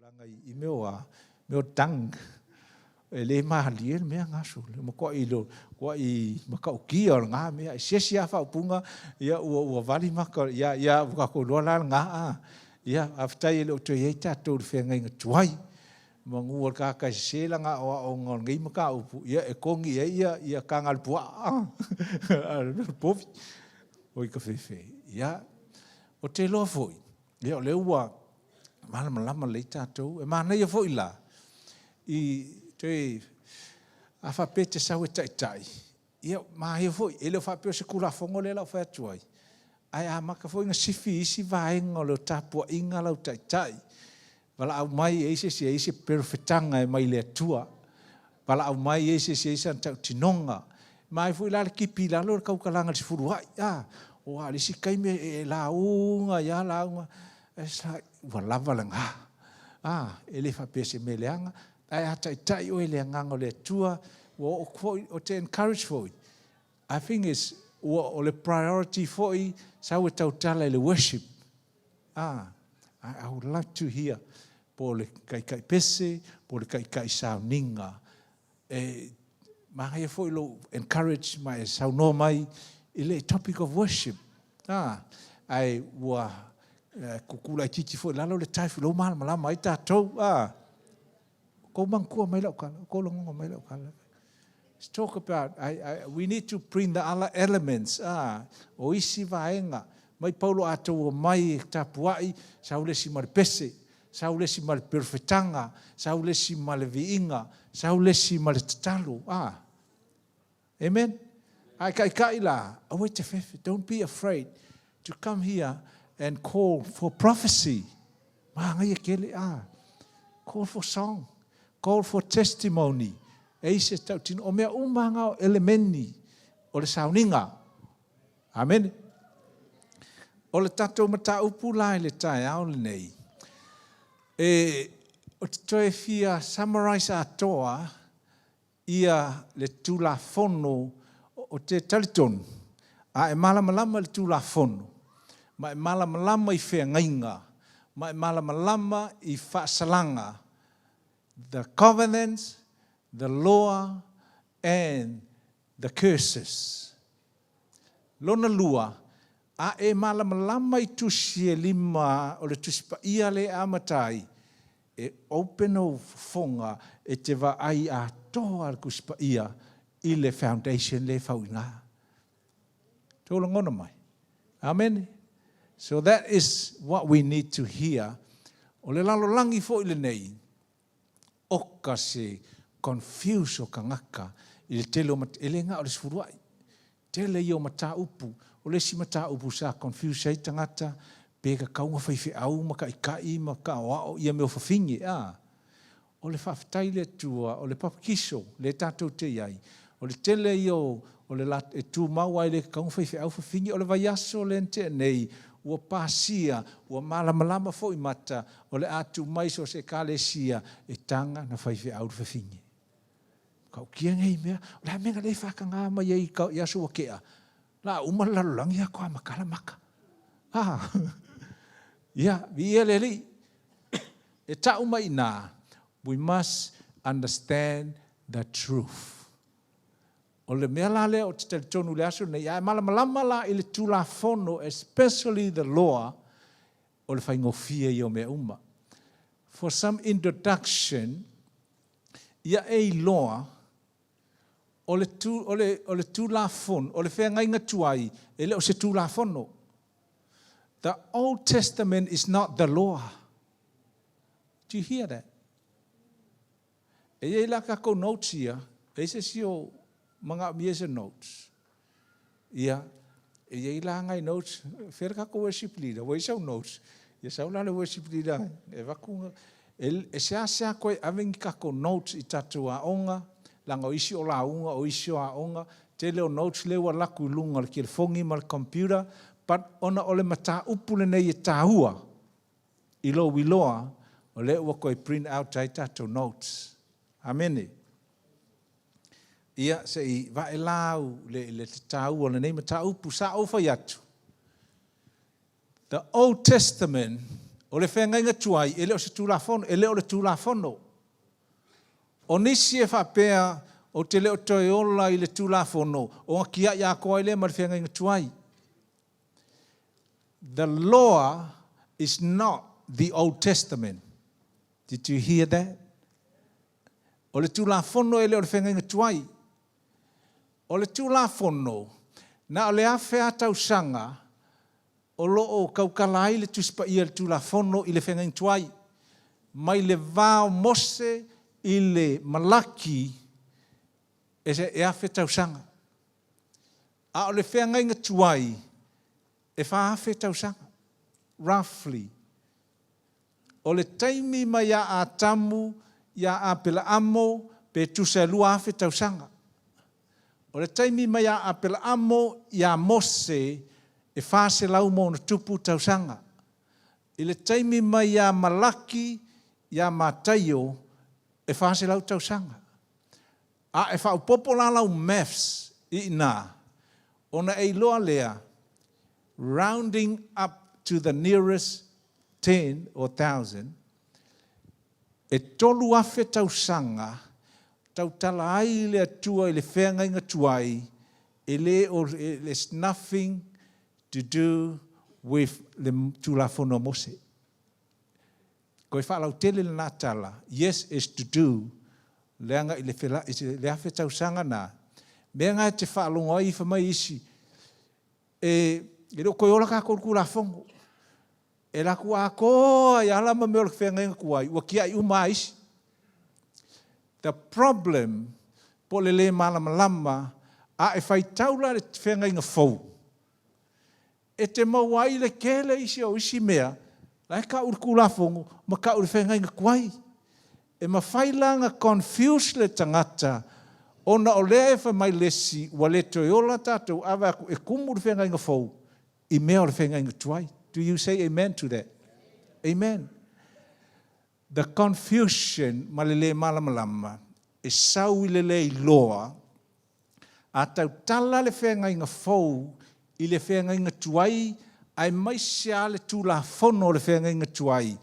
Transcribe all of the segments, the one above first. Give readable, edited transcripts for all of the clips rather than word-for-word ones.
Tulaga i mea o a, mea o dung, e le malie le mea gasu, le matuai lo, matuai matautia o lena mea. E siasi lava faaupuga, ia ua vali mata, ia, ia, ua tatou iloa la lena, a. Ia, faafetai e le o toe i ai tatou i le feagaiga tuai. Manu o le tagata e sese lana aoaoga o lenei mataupu, ia e togi i ai ia, ia taga a le puaa, a le povi, oi tafefe. Ia, ou te iloa foi, ia o lea ua malamalama lelei tatou. E manaia foi la, i toe, a faapea e te sau e taitai, ia manaia foi, e le o faapea o se Tulafono lea o le a ou fai atu ai, ae amata foi ona sifi i isi vaega o le tapuaiga a lau taitai. Valaau mai e i ai se isi e i ai se perofetaga e mai le Atua. Valaau mai e i ai se isi e i ai sana tautinoga. Manaia foi la le tipi i lalo le tautalaga i le sefuluai, a. Aua o le isi taimi e lauga ai lava lauga, it's like, ua lava lena. A, e le faapea o se mea leaga, ae a taitai oe i le Agaga o le Atua, ua oo atu foi, ou te encourage foi, I think it's, ua, o le priority foi, sau e tautala i le worship. A, I would like to hear po o le taitai pese, po o le taitai sauniga. E manaia foi lou encourage ma e saunoa mai i le topic of worship. A, ae ua tutu laitiiti foi i lalo le tithe o lea ua malamalama ai tatou. A, tou manatua mai lau tala, tou lagona mai lau tala. Let's talk about, we need to bring the other elements, ah, o isi vaega, mai paulo a tou omai e tapuai, sau le isi ma le pese, sau le isi ma le perofetaga, sau le isi ma le viiga, sau le isi ma le tatalo. Ah. Amen. Ae taitai la, aua e te fefe. Don't be afraid to come here and call for prophecy. Manaia tele, ah. Call for song. Call for testimony. E i se tautino. O mea uma nga o elemeni o le sauniga. Amene. O le tatou mataupu la i le taeao lenei, e, ou te toe fia summarize atoa ia le Tulafono. Ou te talitonu, a e malamalama i le Tulafono, ma e malamalama i feagaiga, ma e malamalama i faasalaga, the covenants, the law and the curses. Lona lua, a e malamalama i tusi e lima o le Tusi Paia lea e amata ai, e open ou fofoga e te vaai atoa le Tusi Paia i le foundation lea e fau i ina. Tou lagona mai. Amene. So that is what we need to hear. O le lalolagi foi lenei, oka se confuse o tagata i le tele o, e le na o le sefuluai. Tele ia o mataupu. O le isi mataupu sa confuse ai tagata, pe tatau ona faifeau ma taitai ma taaoao ia mea o fafine. A. O le faafetai i le Atua, o le papakiso lea tatou te i ai, o le tele ia o, o le la, e tumau ai le tatau ona faifeau fafine. O le vaiaso lea na tea nei, ua pasia, ua malamalama foi mata, o le a tuu mai so o se ekalesia e taga na faifeau le fafine. Matautia nei mea, o le a mea na le faataga mai ai i aso ua tea, la uma le lalolagi atoa matala mata. Ah, ia, viia le Alii. E tau mai i ina, we must understand the truth. O le mea la lea ou te talitonu i le aso lenei, a e malamalama la i le Tulafono, especially the law, o le faigofie ia o mea uma. For some introduction, ia e iloa, o le, tu, o le, o le Tulafono, o le feagaiga tuai, e le o se Tulafono. The Old Testament is not the law. Do you hear that? E i ai la tatou notes ia, e i se isi o manaomia se notes. Ia, e i ai la nai notes, fea le tatou worship leader, ua i sau notes. Ia sau la le worship leader, e avatu, e seasea koe ave ni tatou notes i tatou aoga, leaga o isi o lauga, o isi o aoga, tele o notes lea ua alu atu i luga o le telefoni ma le computer, but ona o le mataupu lenei e taua i lou iloa, o lea ua toe print out ai tatou notes. Amene. Ia, se i vae la au le taua o lenei mataupu. Sa ou fai atu, the Old Testament, o O le feagaiga tuai, e le o se Tulafono, e le o le Tulafono. O nisi e faapea, ou te le o toe ola i le Tulafono, ona tiai atoa ai lea ma le feagaiga tuai. The law is not the Old Testament. Did you hear that? O le Tulafono e le o le feagaiga tuai. O le Tulafono, na o le 1000 lava tausaga o lo o tautala ai le Tusi Paia i le Tulafono i le feagaiga tuai, mai le va o Mose i le Malaki, e 1000 tausaga. A o le feagaiga tuai, e 4000 tausaga, roughly. O le taimi mai ia Atamu ia Aperaamo pe tusa e 2000 tausaga. O le taimi mai ia Aperaamo ia Mose e 400+ tausaga. I le taimi mai ia Malaki ia Mataio e 400 tausaga. A e faaopoopo la lau maths i ina, ona e iloa lea, rounding up to the nearest ten or thousand, e 3000 tausaga tautala ai le Atua i le feagaiga tuai, e le o, there's nothing to do with le Tulafono a Mose. Koe faalautele lena tala, yes is to do, leaga i le 1000 tausaga na, mea na e te faalogo ai fai mai isi, e le o toe ola tatou i le Tulafono. E alu atu atoa ai lava la ma mea o le feagaiga tuai, ua tiai uma lava isi. The problem, po o le le malamalama, a e faitau la i le feagaiga fou, e te maua ai le tele isi o isi mea, la e tau i le Tulafono ma tau i le feagaiga tuai. E mafai la ona confuse le tagata, ona o lea e fai mai le isi, ua le toe ola tatou, a vaai atu e tumu le feagaiga fou i mea o le feagaiga tuai. Do you say amen to that? Amen. The confusion ma le le malamalama e sau i le le iloa, a tautala le feagaiga fou i le feagaiga tuai, aemaise lava le Tulafono o le feagaiga tuai,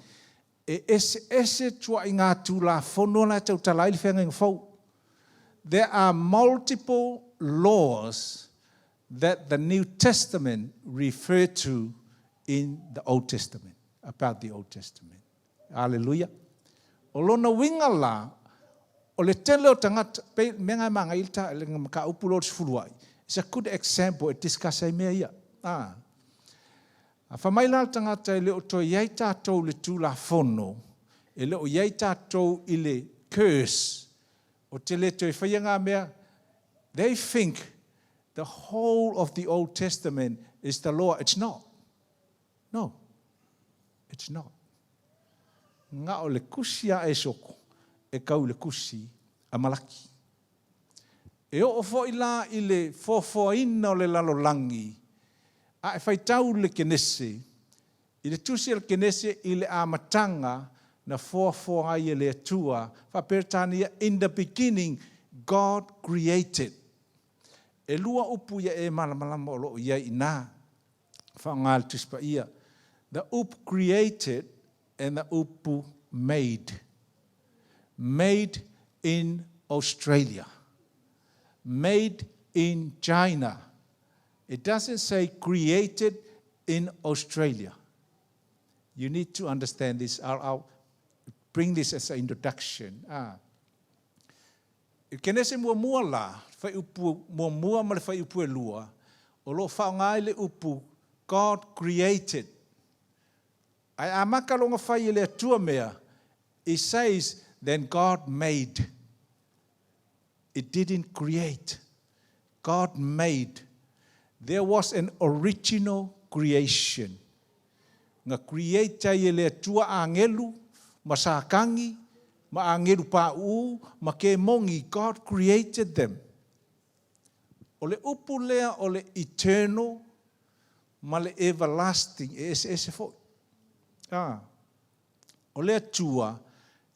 e eseese tuaiga Tulafono la e tautala ai le feagaiga fou. There are multiple laws that the New Testament refer to in the Old Testament, about the Old Testament. Hallelujah. O lona uiga la, o le tele o tagata, pei mea nga e magaia le mataupu lea o le sefuluai, it's a good example e discuss ai mea ia. A fai mai la le tagata e le o toe i ai tatou i le Tulafono, e le o i ai tatou i le curse, o te le toe faia ngā mea, they think the whole of the Old Testament is the law. It's not. No, it's not. Nga o le kusi a Esoko e kau i le kusi a Malaki. E oo foi la i le foafoaina o le lalolagi, a e faitau le Kenese, i le tusi a le Kenese i le amataga na foafoa ai e le Atua, faa-Peretania, in the beginning God created. E lua upu ia e malamalama o lo o i ai i ina, faaaoga le Tusi Paia, the upu created and the upu made. Made in Australia. Made in China. It doesn't say created in Australia. You need to understand this. I'll bring this as an introduction. I Kenese muamua la, fuaiupu muamua ma le fuaiupu e lua, o lo o faaaoga ai le upu God created. Ae amata lona fai e le Atua mea, it says then God made. It didn't create. God made. There was an original creation. Na create ai e le Atua agelu ma Satani ma agelu pauu ma kemoni. God created them. O le upu lea o le eternal ma le everlasting e eseese foi. O le Atua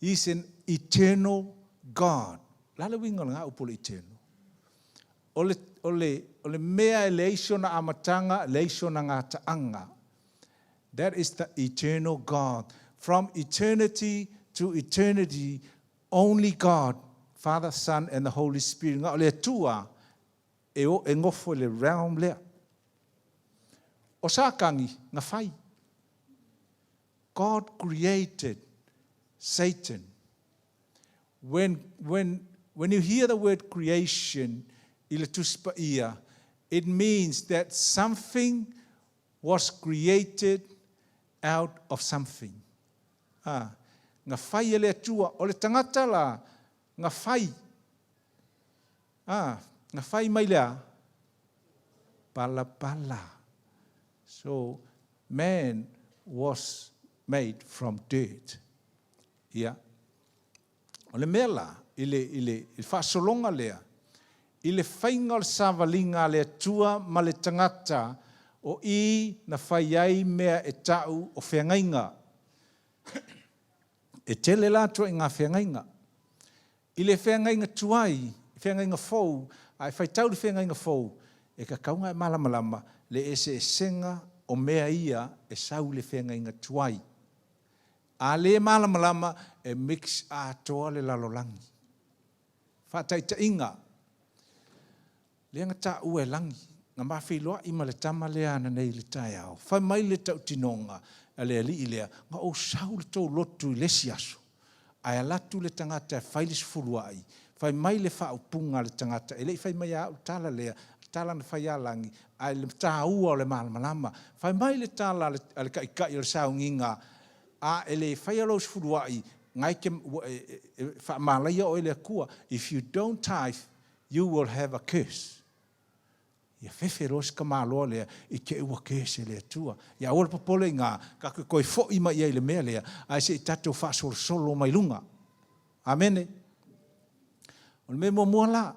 is an eternal God. O le a le uiga o lena upu o le eternal? O le, o le, o le mea e leai sona amataga, leai sona gataaga. That is the eternal God. From eternity to eternity, only God, Father, Son, and the Holy Spirit. Nga o le Atua e o e gofo i le realm lea. O Satani na fai. God created Satan. When you hear the word creation, i le Tusi Paia, it means that something was created out of something. Ah, na fai e le Atua. O le tagata la, na fai. Ah, na fai mai lea. Palapala. So, man was made from dirt. Ia. O le mea la, i le faasologa lea, i le faiga o le savaliga a le Atua ma le tagata o i na fai ai mea e ta'u o feagaiga. E tele la ituaiga feagaiga. I le feagaiga tuai, feagaiga fou, a e faitau le feagaiga fou, e tatau ona e malamalama le eseesega o mea ia e sau i le feagaiga tuai. A le malamalama e mix atoa le lalolagi. Faataitaiga, lea na taua e Lagi, na mafeiloai ma le tama lea ananei i le taeao. Fai mai le tautinoga a le alii lea, na ou sau le tou lotu i le isi aso. Ae alu atu le tagata e fai le sefuluai, fai mai le faaupuga a le tagata, e le i fai mai au tala lea, tala na fai a Lagi, ae le taua o le malamalama. Fai mai le tala a le taitai o le sauniga, a e le faia lou sefuluai, ngai ke e faamalaia oe le Atua. If you don't tithe, you will have a curse. Ia fefe loa se tamaloa lea i te ua curse e le Atua. Ia aua le popole i ngā, ka koe koe foi mai ai le mea lea, ae se i tatou faasolosolo mai luga. Amene. O le mea muamua la,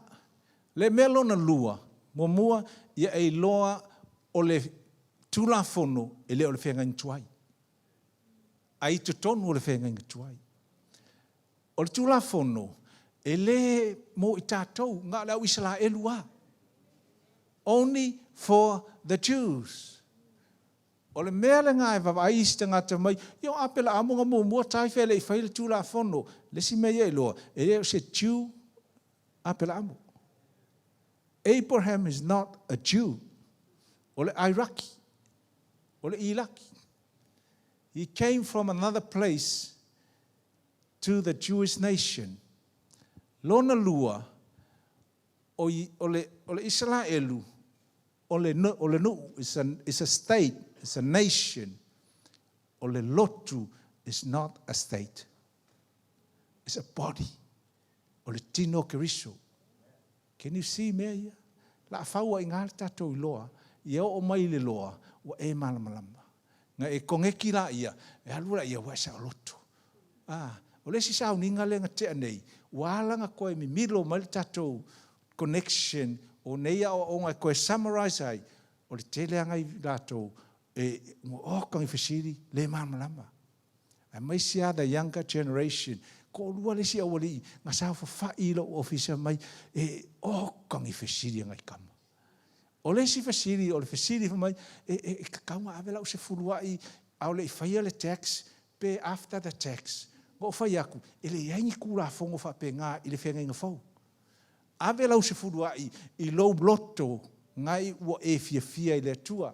le mea lona lua, muamua, ia e iloa o le Tulafono e le o le feagaiga tuai. Ae i totonu o le feagaiga tuai. O le Tulafono, e le mo i tatou, na o le au Isaraelu a. Only for the Jews. O le mea lena e vaavaai isi tagata mai, ia o Aperaamo na muamua tithe e le i fai le Tulafono. Le isi mea ia iloa, e le o se Jew Aperaamo. Abraham is not a Jew. O le Iraqi. O le Iraqi. He came from another place to the Jewish nation. Lona lua, o le Israelu, o le nuu, is a state, it's a nation. O le lotu is not a state. It's a body. O le tino o Keriso. Can you see mea ia? La faua i ngā le tātou i loa, ia o mai le loa, ua e malamalama. Nga e kongeki la ia, e alu la ia ua e sa o lotu. Ah, o le isi sauniga lea na tea nei, ua ala na koe mimilo mai le tātou connection o nei a o e koe summarize ai, o le tele anga i lātou, e o kangi fesili, le malamalama. Aemaise a the younger generation, ko lua le isi aualii, nga sao fawhai lo ofisa mai, e o kangi fesili ngai kama. O le isi fesili, o le fesili mai, e kakaunga ave lau sefuluai, a o le i whaia le tax, pe after the tax. Ngo whai aku, e le iai ni kula fongo whape ngā i le whenga fau. Ave lau sefuluai i lou loto ngai ua e fiafia i le Atua.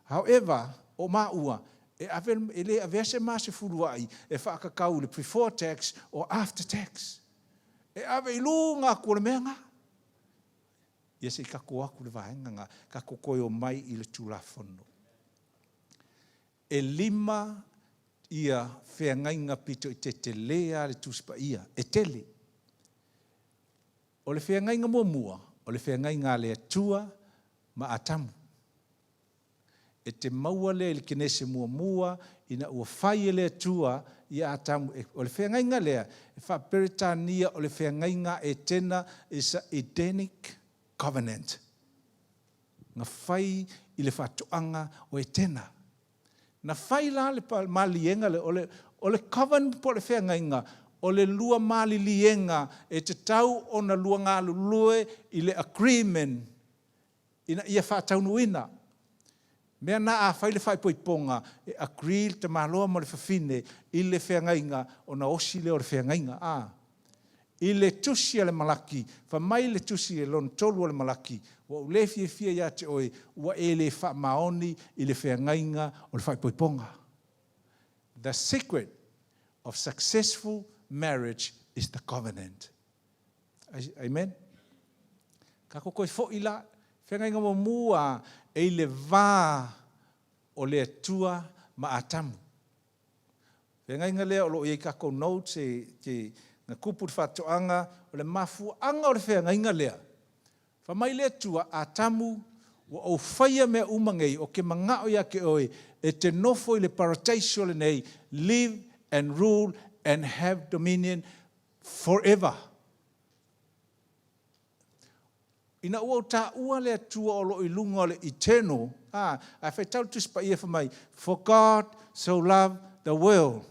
However, o maua, e, ave, e le avea se ma sefuluai e whaakakau le before tax or after tax. E ave i lunga aku o le mea ngā. Ia se i kako aku le vaenga ngā, kako koe o mai i le tulafono. E lima ia feagaiga pito i te telē le Tusi Paia, e tele. O le feagaiga muamua, o le feagaiga a le Atua ma Atamu. E te maua lea i le Kenese muamua, ina ua fai e le Atua i Atamu. O le feagaiga lea, e faaperetania o le feagaiga Etena is a Edenic covenant. Na fai i le faatoaga o Etena. Na fai la le maliega le, o le covenant po le feagaiga, o le lua maliliega e te tau ona lua galulue i le agreement ina ia faataunuina. Mea na a fai le faaipoipoga, e agree le tamaloa ma le fafine i le feagaiga ona osi lea o le feagaiga. A. I le tusi a le Malaki, fai mai le tusi e lona tolu o le Malaki, Ua ou le fiafia ia te oe, ua e le faamaoni i le feagaiga o le faaipoipoga. The secret of successful marriage is the covenant. Amen? Tatou toe foi la, feagaiga muamua e i le va o le Atua ma Atamu. Feagaiga lea o lo o i ai tatou notes e te na tupu le faatoaga o le mafuaaga o le feagaiga lea. Fai mai le Atua, Atamu, ua ou faia mea uma nei, ou te manao ia te oe e te nofo i le parataiso lenei, live and rule and have dominion forever. Ina ua ou taua le Atua o lo o i luga o le eternal, a, ae faitau le Tusi Paia fai mai, For God so loved the world.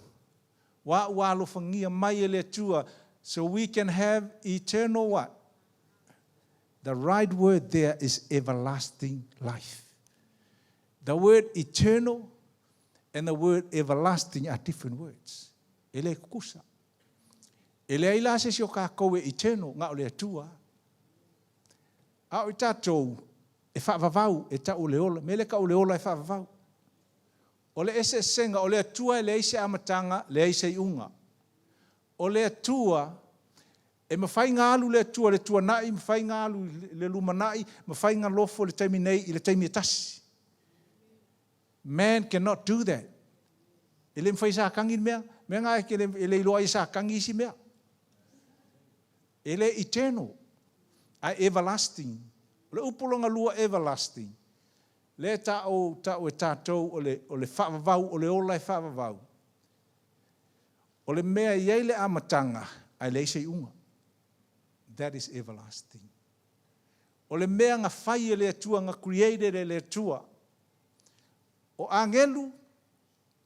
Ua ua alofagia mai e le Atua, so we can have eternal what? The right word there is everlasting life. The word eternal and the word everlasting are different words. E le tutusa. E leai la se isi o tatou e eternal, na o le Atua. A o i tatou, e faavavau, e tau o le ola. Mea lea e tau o le ola e faavavau. O le eseesega, o le Atua e leai se amataga, leai se iuga. O le Atua, e mafai ona alu le Atua i le tuanai, mafai ona alu i le lumanai, mafai ona nofo i le taimi nei i le taimi e tasi. Man cannot do that. E le mafai e Satani le mea. Mea na e le iloa ai e Satani isi mea. E le eternal, ae everlasting. O le upu lona lua everlasting, lea e ta'u ta'u e tatou o le, o le faavavau, o le ola e faavavau. O le mea e i ai le amataga, ae leai se iuga. That is everlasting. O le mea na fai e le Atua, na created e le Atua. O agelu,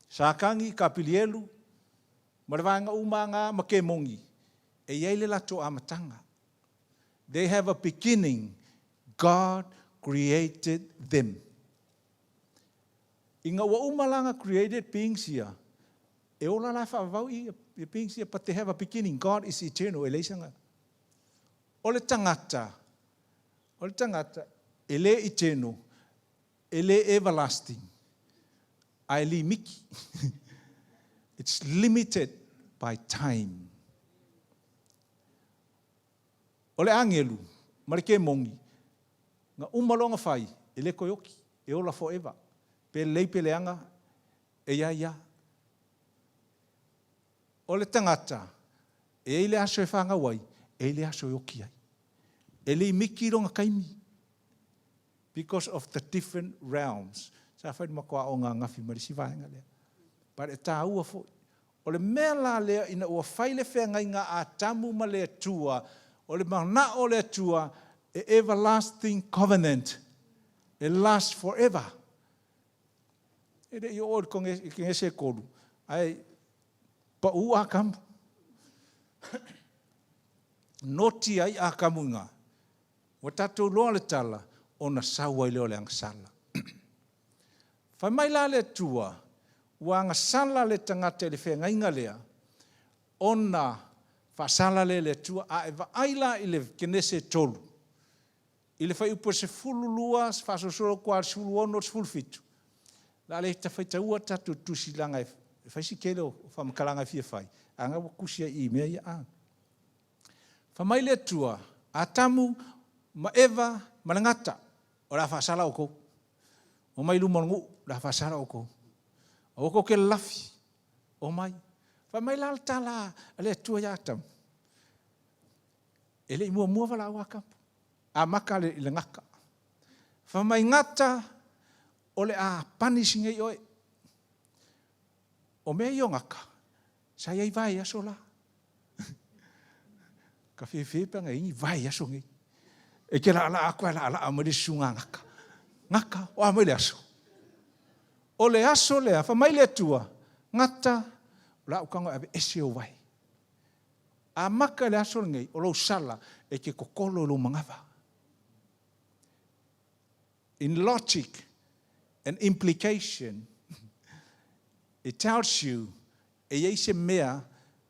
Satani, Kapilielu, ma le vaega uma lava ma kemoni, e i ai le latou amataga. They have a beginning. God created them. Ina ua uma la na created beings ia, e ola la faavavau ia beings ia, but they have a beginning. God is eternal. E leai sana. O le tagata, o le tagata, e le eternal, e le everlasting, ae limiki. It's limited by time. O le agelu ma le kemoni, na uma loa ona fai, e le toe oti, e ola forever. Pe lelei pe leaga, e ia ia. O le tagata, e i ai le aso e fanau ai, e i ai le aso e oti ai. E limiki lona taimi because of the different realms. Sa fai le matou aoga ananafi ma le isi vaega lea. But e taua foi. O le mea la lea ina ua fai le feagaiga a Atamu ma le Atua, o le manao o le Atua e everlasting covenant, e last forever. E le i oo i le Kenese e tolu, ae pau Atamu. Noti ai Atamu i ina. Ua tatou iloa le tala, ona sau ai lea o le agasala. Fai mai la le Atua, ua agasala le tagata i le feagaiga lea, ona faasala lea e le Atua. A e vaai la i le Kenese e tolu, i le fuaiupu e 12, faasolosolo atu lava i le 16, 17, o le a le faitaua tatou tusi leaga e fai si tele o faamatalaga e fia fai, a na ua tusi ai i i mea ia. A. Fai mai le Atua, Atamu ma Eva ma le gata, o le a faasala outou. Omai i luma o le nuu, o le a faasala outou. Aua tou te lalafi, omai. Fai mai la le tala a le Atua ia Atamu, e le i muamua valaau Atamu, amata i le gata. Fai mai gata, o le a punish nei oe. O mea ia o gata, sa i ai vaiaso la. Ka fiafia pe ana i ai ni vaiaso nei. E te laalaa atu ae laalaa mai le susuga a Gata. Gata, o a mai le aso? O le aso lea, fai mai le Atua, Gata, o le a ou tago e aveese ou vae. Amata i le aso lenei, o lou sala e te totolo i lou manava. In logic, an implication. It tells you e i ai se mea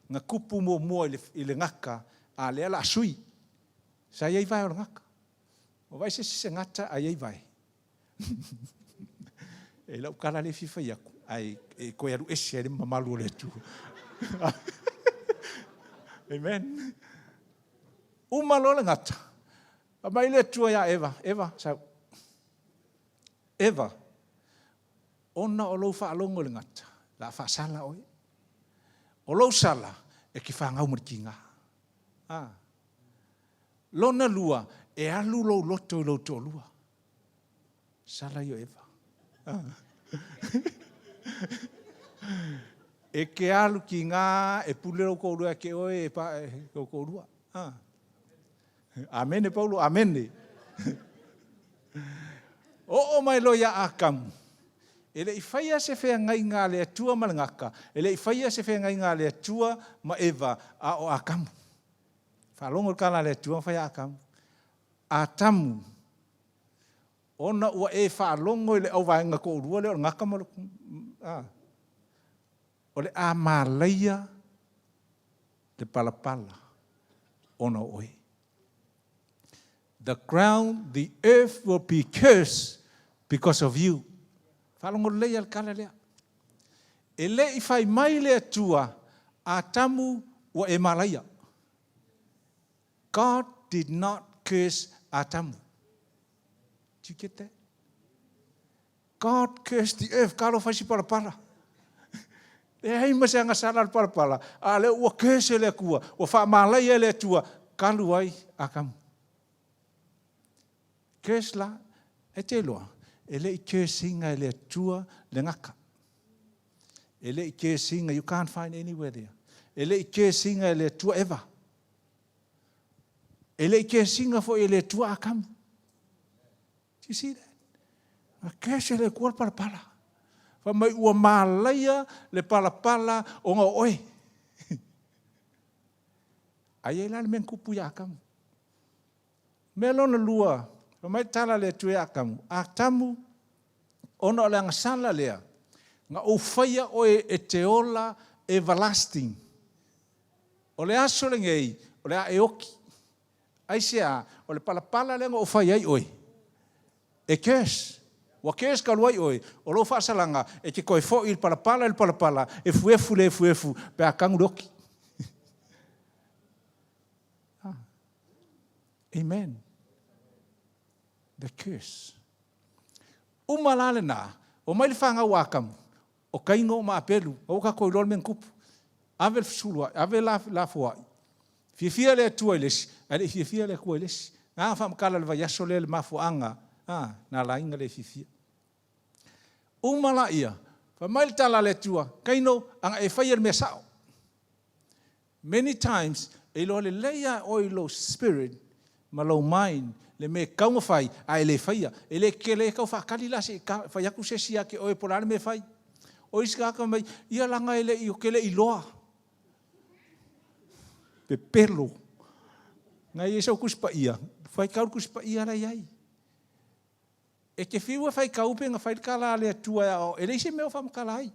na tupu muamua i le gata, a lea o le a sui. Sa i ai vae o le gata. Ua vaai se isi se gata ae i ai vae? E lau tala lea e fia fai atu, ae e toe alu ese ai le mamalu o le Atua. Amen. Uma loa le gata, fai mai le Atua ia Eva, Eva, sau. Eva, ona o lou faalogo i le gata, o le a faasala oe. O lou sala, e te fanau ma le tiga. A. Lona lua, e alu lou loto i lou toalua. Sala ia o Eva. A. E te alu tiga, e pule lou toalua ia te oe, e pa, e, lou toalua. A. Amene Paulo, amene. Oo mai loa ia Atamu, e le i faia se feagaiga a le Atua ma le gata, e le i faia se feagaiga a le Atua ma Eva, a o Atamu. Faalogo i le tala a le Atua na fai ia Atamu. Atamu, ona ua e faalogo i le auvaega toalua lea o le gata ma le... A, o le a malaia le palapala ona o oe. The ground, the earth will be cursed because of you. Faalogo lelei lava i le tala lea. E le i fai mai le Atua, Atamu ua e malaia. God did not curse Atamu. Do you get that? God cursed the earth. Talofa e si palapala. Leai ma se agasala a le palapala, a o lea ua curse e le Atua, ua faamalaia e le Atua, talu ai Atamu. Curse la, e te iloa, e le i curse ina e le Atua le gata. E le i curse ina, you can't find anywhere there. E le i curse ina e le Atua Eva. E le i curse ina foi e le Atua Atamu. Do you see that? Na curse e le Atua le palapala. Fai mai ua malaia le palapala ona o oe. Aia i la le mea na tupu ia Atamu. Mea lona lua, fai mai le tala a le Atua ia Atamu, Atamu, ona o le agasala lea, na ou faia oe e te ola everlasting. O le aso lenei, o le a e oti. Aisea? O le palapala lea na ou fai ai oe, e curse. Ua curse talu ai oe, o lou faasalaga, e te toe foi i le palapala i le palapala, efuefu le efuefu, pe a tanu le oti. Ah. Amen. The curse. Uma la lena, omai le fanau a Atamu, o Kaino ma Apelu, aua tatou iloa le mea na tupu. Ave le fesulua'i, ave le lafoa'i. Fiafia le Atua i le isi, ae le i fiafia le Atua i le isi. Na faamatala i le vaiaso lea le mafuaaga, a, na ala ai ona le fiafia. Uma laia, fai mai le tala a le Atua, Kaino, ana e faia le mea sao. Many times, e iloa lelei lava e oe i lou spirit ma lou mind le mea e tatau ona fai, ae le faia. E le tetele e tau faatali la se i fai atu se isi ia te oe po o le a le mea e fai. O isi tagata fai mai, ia leaga e le i, ou te le i iloa. Pepelo. Na i ai sau Tusi Paia, faitau le Tusi Paia la e i ai. E te fiu e faitau pe na fai le tala a le Atua e aoao, e leai se mea o faamatala ai.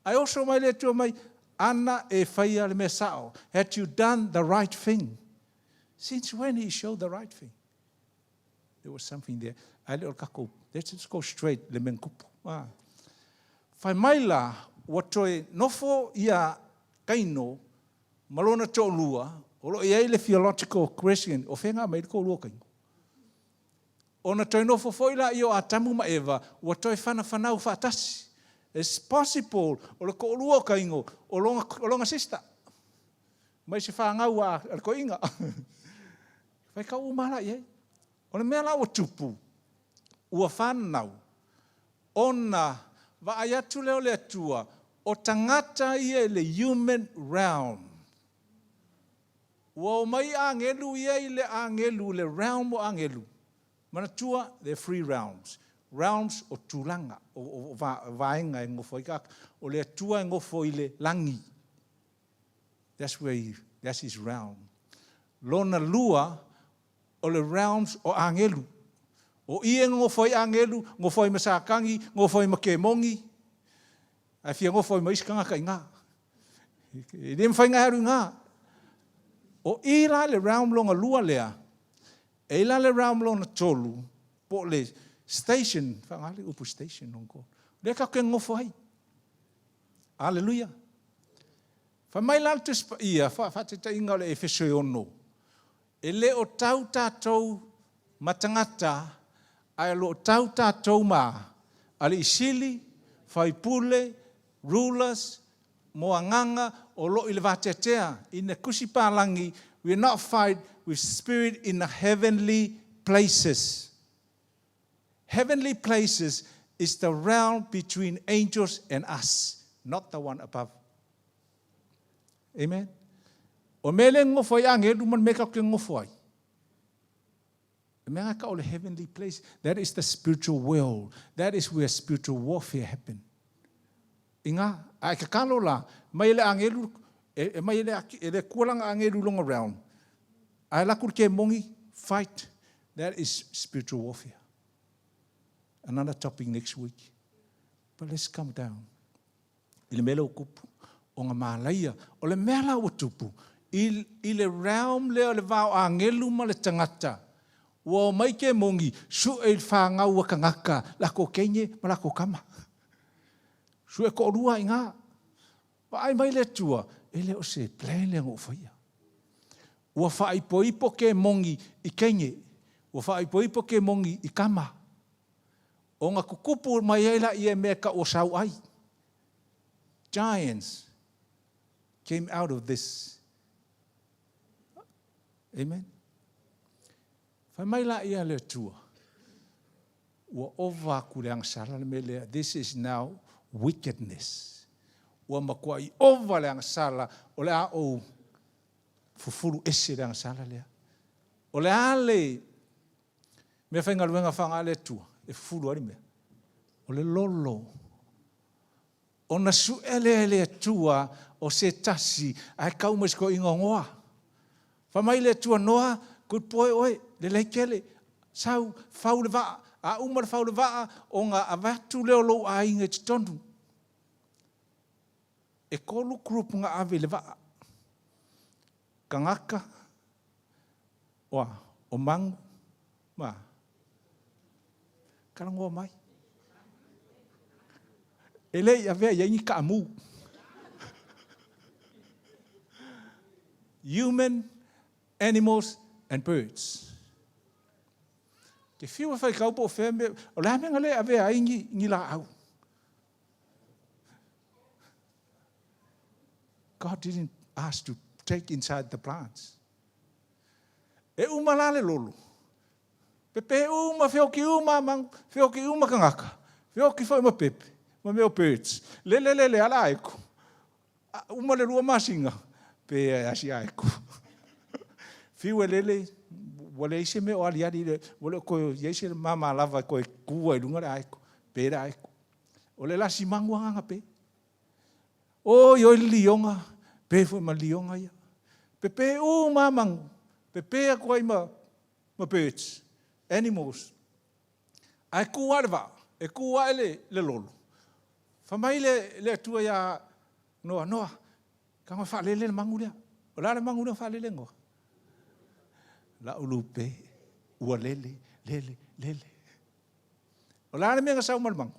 Ae oso mai le Atua mai, ana e faia le mea sao. Had you done the right thing? Since when he showed the right thing? There was something there. Ae le o le tatou, let's just go straight le mea na tupu. Ah. Fai mai la, ua toe nofo ia Kaino ma lona toalua, o lo o i ai le theological question, o fea na aumai ai le toalua o Kaino? Ona toe nofo foi laia o Atamu ma Eva, ua toe fanafanau faatasi. It's possible o le toalua o Kaino, o lona, o lona sister. Mai se fanau a, a le toeaina. Faitau uma la i ai. O le mea la ua tupu, ua fanau, ona vaai atu lea o le Atua, o tagata ia i le human realm. Ua omai agelu ia i le agelu, le realm o agelu. Manatua, there are three realms. Realms o tulaga, o, o, o vaega e nofo ai tagata. O le Atua e nofo i le lagi. That's where he, that's his realm. Lona lua, o le realms o agelu. O i e nonofo ai agelu, nonofo ai ma Satani, nonofo ai ma kemogi, ae fia nofo ai ma isi tagata i ina. E le mafai ona e alu i ina. O i la le realm lona lua lea, e i la le realm lona tolu, po o le station, faaaoga le upu station lona tolu, lea tatou te nonofo ai. Aleluia. Fai mai la le Tusi Paia, faataitaiga o le Efeso e 6, e le o tau tatou ma tagata, ae o lo o tau tatou ma alii sili, faipule, rulers, mo agaga o lo o i le vateatea. In the Tusi Palagi, we are not fight with spirit in the heavenly places. Heavenly places is the realm between angels and us, not the one above. Amen. O mea le nonofo ai agelu ma le mea tatou te nonofo ai. E mea ka o le heavenly place. That is the spiritual world. That is where spiritual warfare happen. I ngā, a e tatalo la, mai e le agelu, e mai e le, e le kualanga agelu longa realm. Ae laku le kemogi, fight. That is spiritual warfare. Another topic next week. But let's come down. I le mea lea ua tupu, o nga malaia. O le mea la ua tupu, i le realm lea o le va o agelu ma le tagata, ua omai kemogi, sue i le fanau a tagata, latou teine ma latou tama. Sue toalua i ina. Vaai mai le Atua, e le o se plan lea na ou faia. Ua faaipoipo kemogi i teine, ua faaipoipo kemogi i tama. Ona tutupu mai ai laia i mea e tau o sauai. Giants came out of this. Amen. Fai mai laia le Atua, ua ova atu le agasala le mea lea. This is now wickedness. Ua matuai ova le agasala, o le a ou fufulu ese le agasala lea. O le a le mea faigaluega faaaoga le Atua, e fufulu ai le mea. O le lolo. Ona sue lea e le Atua o se tasi, ae tau mai si toeaina o Noa. Fai mai le Atua, Noa, good boy oe, lelei tele, sau, fau le vaa. A uma le fau le vaa, ona avatu lea o lou aiga i totonu. E tolu group na ave i le vaa. Tagata, oa, o manu, ma talanoa mai. E le i avea i ai ni kaamu. Human, animals and birds. Te fiu e whaikau po o whea mea, o le a mea na le avea ai ni laau. God didn't ask to take inside the plants. E uma la le lolo. Pepe uma, feoki uma manu, feoki uma tagata, feoki foi ma pepe, ma mea o birds. Lele lele ala aeko. Uma le lua masina, pe e asi aeko. Fiu e lele, ua leai se mea o aliali, ua le o toe i ai se mama lava e toe tu ai i luga le aeko, pe le aeko. O le lasi manu agaga pe. Oi oi le lioga, pe foi ma lioga ia. Pepe uma manu, pepe atu ai ma, ma birds, animals. Ae ku ae le vaa, e ku ae le, le lolo. Fai mai le, le Atua iā Noa, Noa, tago e faalele le manu lea. O le a le manu lea o faalele Noa? La'u lupe, ua lele, lele, lele. O le a le mea na sau ma le manu?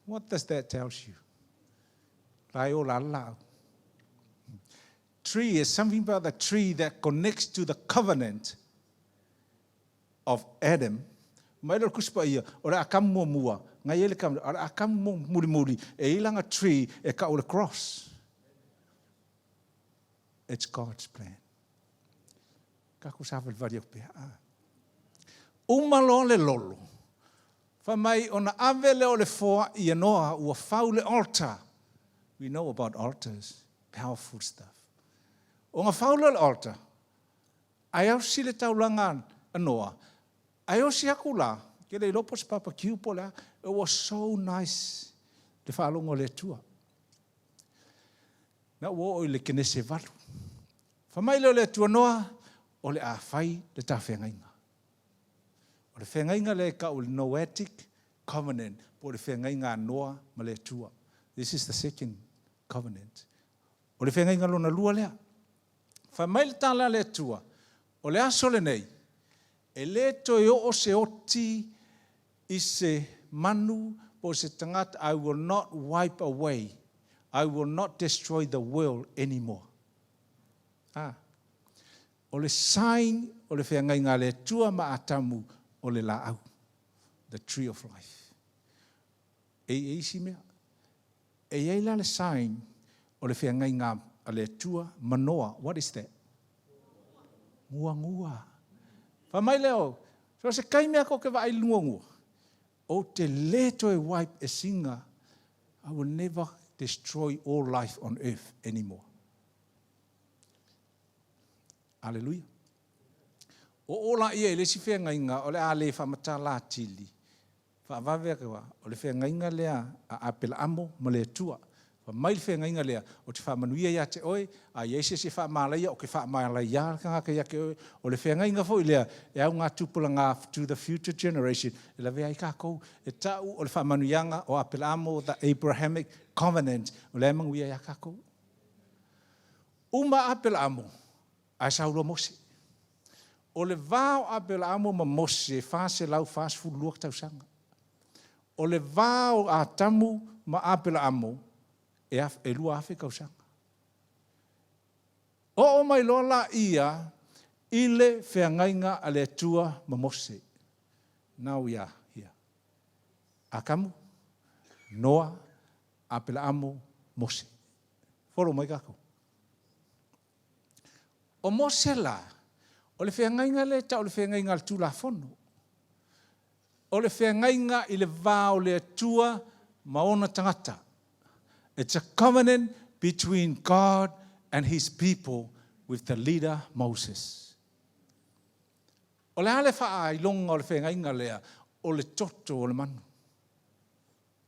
What does that tell you? La e ola le laau. Tree is something about the tree that connects to the covenant of Adam. Mai le Tusi Paia, o le Atamu muamua, na i ai le covenant, a o le Atamu mulimuli, e i ai lana tree e kau le cross. It's God's plan. Tatou savalivali atu pea. Ah. Uma loa le lolo. Fai mai ona ave lea o le foai ia Noa ua fau le altar. We know about altars. Powerful stuff. Ona fau lea o le altar. Ae osi le taulaga a Noa. Ae osi aku la, ke le iloa po o se barbecue po o le a. It was so nice le faalogo a le Atua. Na ua oo i le Kenese 8. Fai mai lea o le Atua, Noa, o le a fai le ta feagaiga. O le feagaiga lea e tau o le Noatic Covenant, po o le feagaiga a Noa ma le Atua. This is the second covenant. O le feagaiga lona lua lea. Fai mai le tala a le Atua, o le aso lenei, e le toe oo se oti i se manu po o se tagata, I will not wipe away, I will not destroy the world anymore. Ah. O le sign o le feagaiga a le Atua ma Atamu o le laau. The tree of life. E i isi mea. E i ai la le sign o le feagaiga a le Atua ma Noa. What is that? Guagua. Fai mai lea, so se taimi a ko ke vaai i le guagua, ou te le toe wipe e singa, I will never destroy all life on earth anymore. Aleluia. O o la ia i le isi feagaiga o le a le faamatala atili, faavave atu lava, o le feagaiga lea a Apelaamo ma le Atua. Fai mai le feagaiga lea, ou te faamanuia ia te oe, a i ai se isi e faamalaia, ou te faamalaia le tagata ia te oe. O le feagaiga foi lea, e augatupulaga to the future generation, e lavea ai tatou. E tau o le faamanuiaga o Apelaamo, the Abrahamic Covenant, o lea e manuia ia tatou. Uma Apelaamo, ae sau loa Mose. O le va o Apelaamo ma Mose e 442 tausaga. O le va o Atamu ma Apelaamo e 2,000 tausaga. Oo mai loa laia i le feagaiga a le Atua ma Mose. Now we are here. Atamu, Noa, Apelaamo, Mose. Follow mai tatou. O Mose la, o le feagaiga lea e tau o le feagaiga a le Tulafono. O le feagaiga i le va o le Atua ma ona tagata. It's a covenant between God and his people with the leader Moses. O le a le faailoga o le feagaiga lea? O le toto o le manu.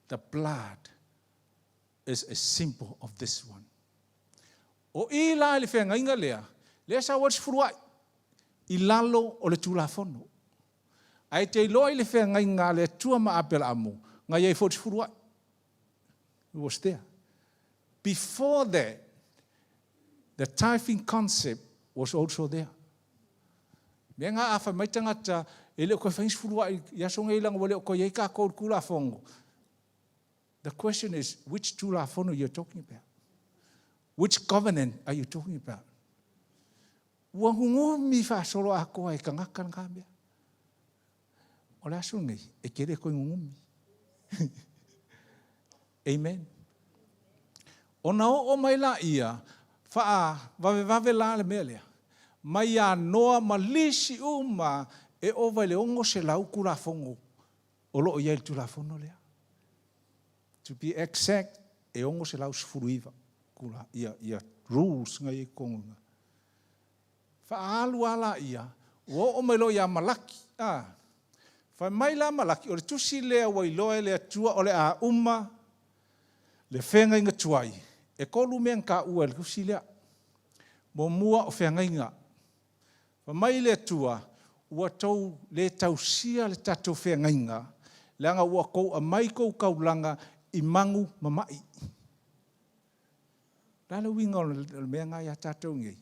The blood is a symbol of this one. O i la i le feagaiga lea, lea sau ai le sefuluai i lalo o le Tulafono. Ae te iloa i le feagaiga a le Atua ma Apelaamo, na i ai foi le sefuluai. It was there. Before that, the tithing concept was also there. Mea nga a fai mai tagata, e le o koe fai ni sefuluai i aso nei leaga ua le o koe i ai takou i le Tulafono. The question is, which Tulafono you're talking about? Which covenant are you talking about? Ua gugumi faasolo atoa e tagata lena mea. O le aso lenei, e te le toe gugumi. Amen. Ona oo mai laia, faavavevave la le mea lea. Mai ia Noa ma lisi uma e ova i le 600 Tulafono o lo o i ai i le Tulafono lea. To be exact, e 619 kula, ia, ia rules na i ai i totonu i ina. Faaalu lava laia, ua oo mai loa ia Malaki, a. Fai mai la Malaki, o le tusi lea ua iloa e le Atua o le a uma le feagaiga tuai. E tolu mea na taua e le tusi lea. Muamua o feagaiga. Fai mai le Atua, Ua tou le tausia le tatou feagaiga, leaga ua tou aumai tou taulaga i magu ma ma'i. O le a le uiga o le mea lena ia tatou nei?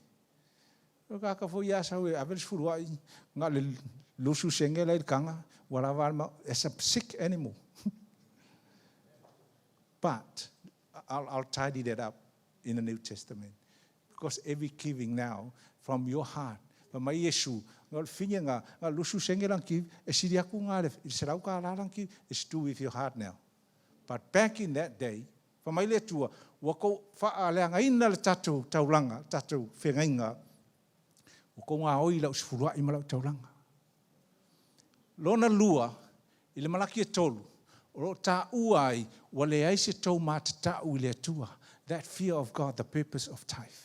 O le tagata foi ia a sau e ave le sefuluai, na o le 20 sene la e i le taga, ua lava a le It's a sick animal. But, I'll tidy that up in the New Testament. Because every giving now from your heart, fai mai Iesu, na o le fine na, na o le 20 sene lana give, e sili atu na le $100 lana give, it's do with your heart now. But back in that day, fai mai le Atua, ua tou faaleagaina le tatou taulaga, le tatou feagaiga, ua tou gaoi i lau sefuluai ma lau taulaga. Lona lua, i le Malaki e tolu, o lo o taua ai, ua leai se tou matatau i le Atua, that fear of God, the purpose of tithe.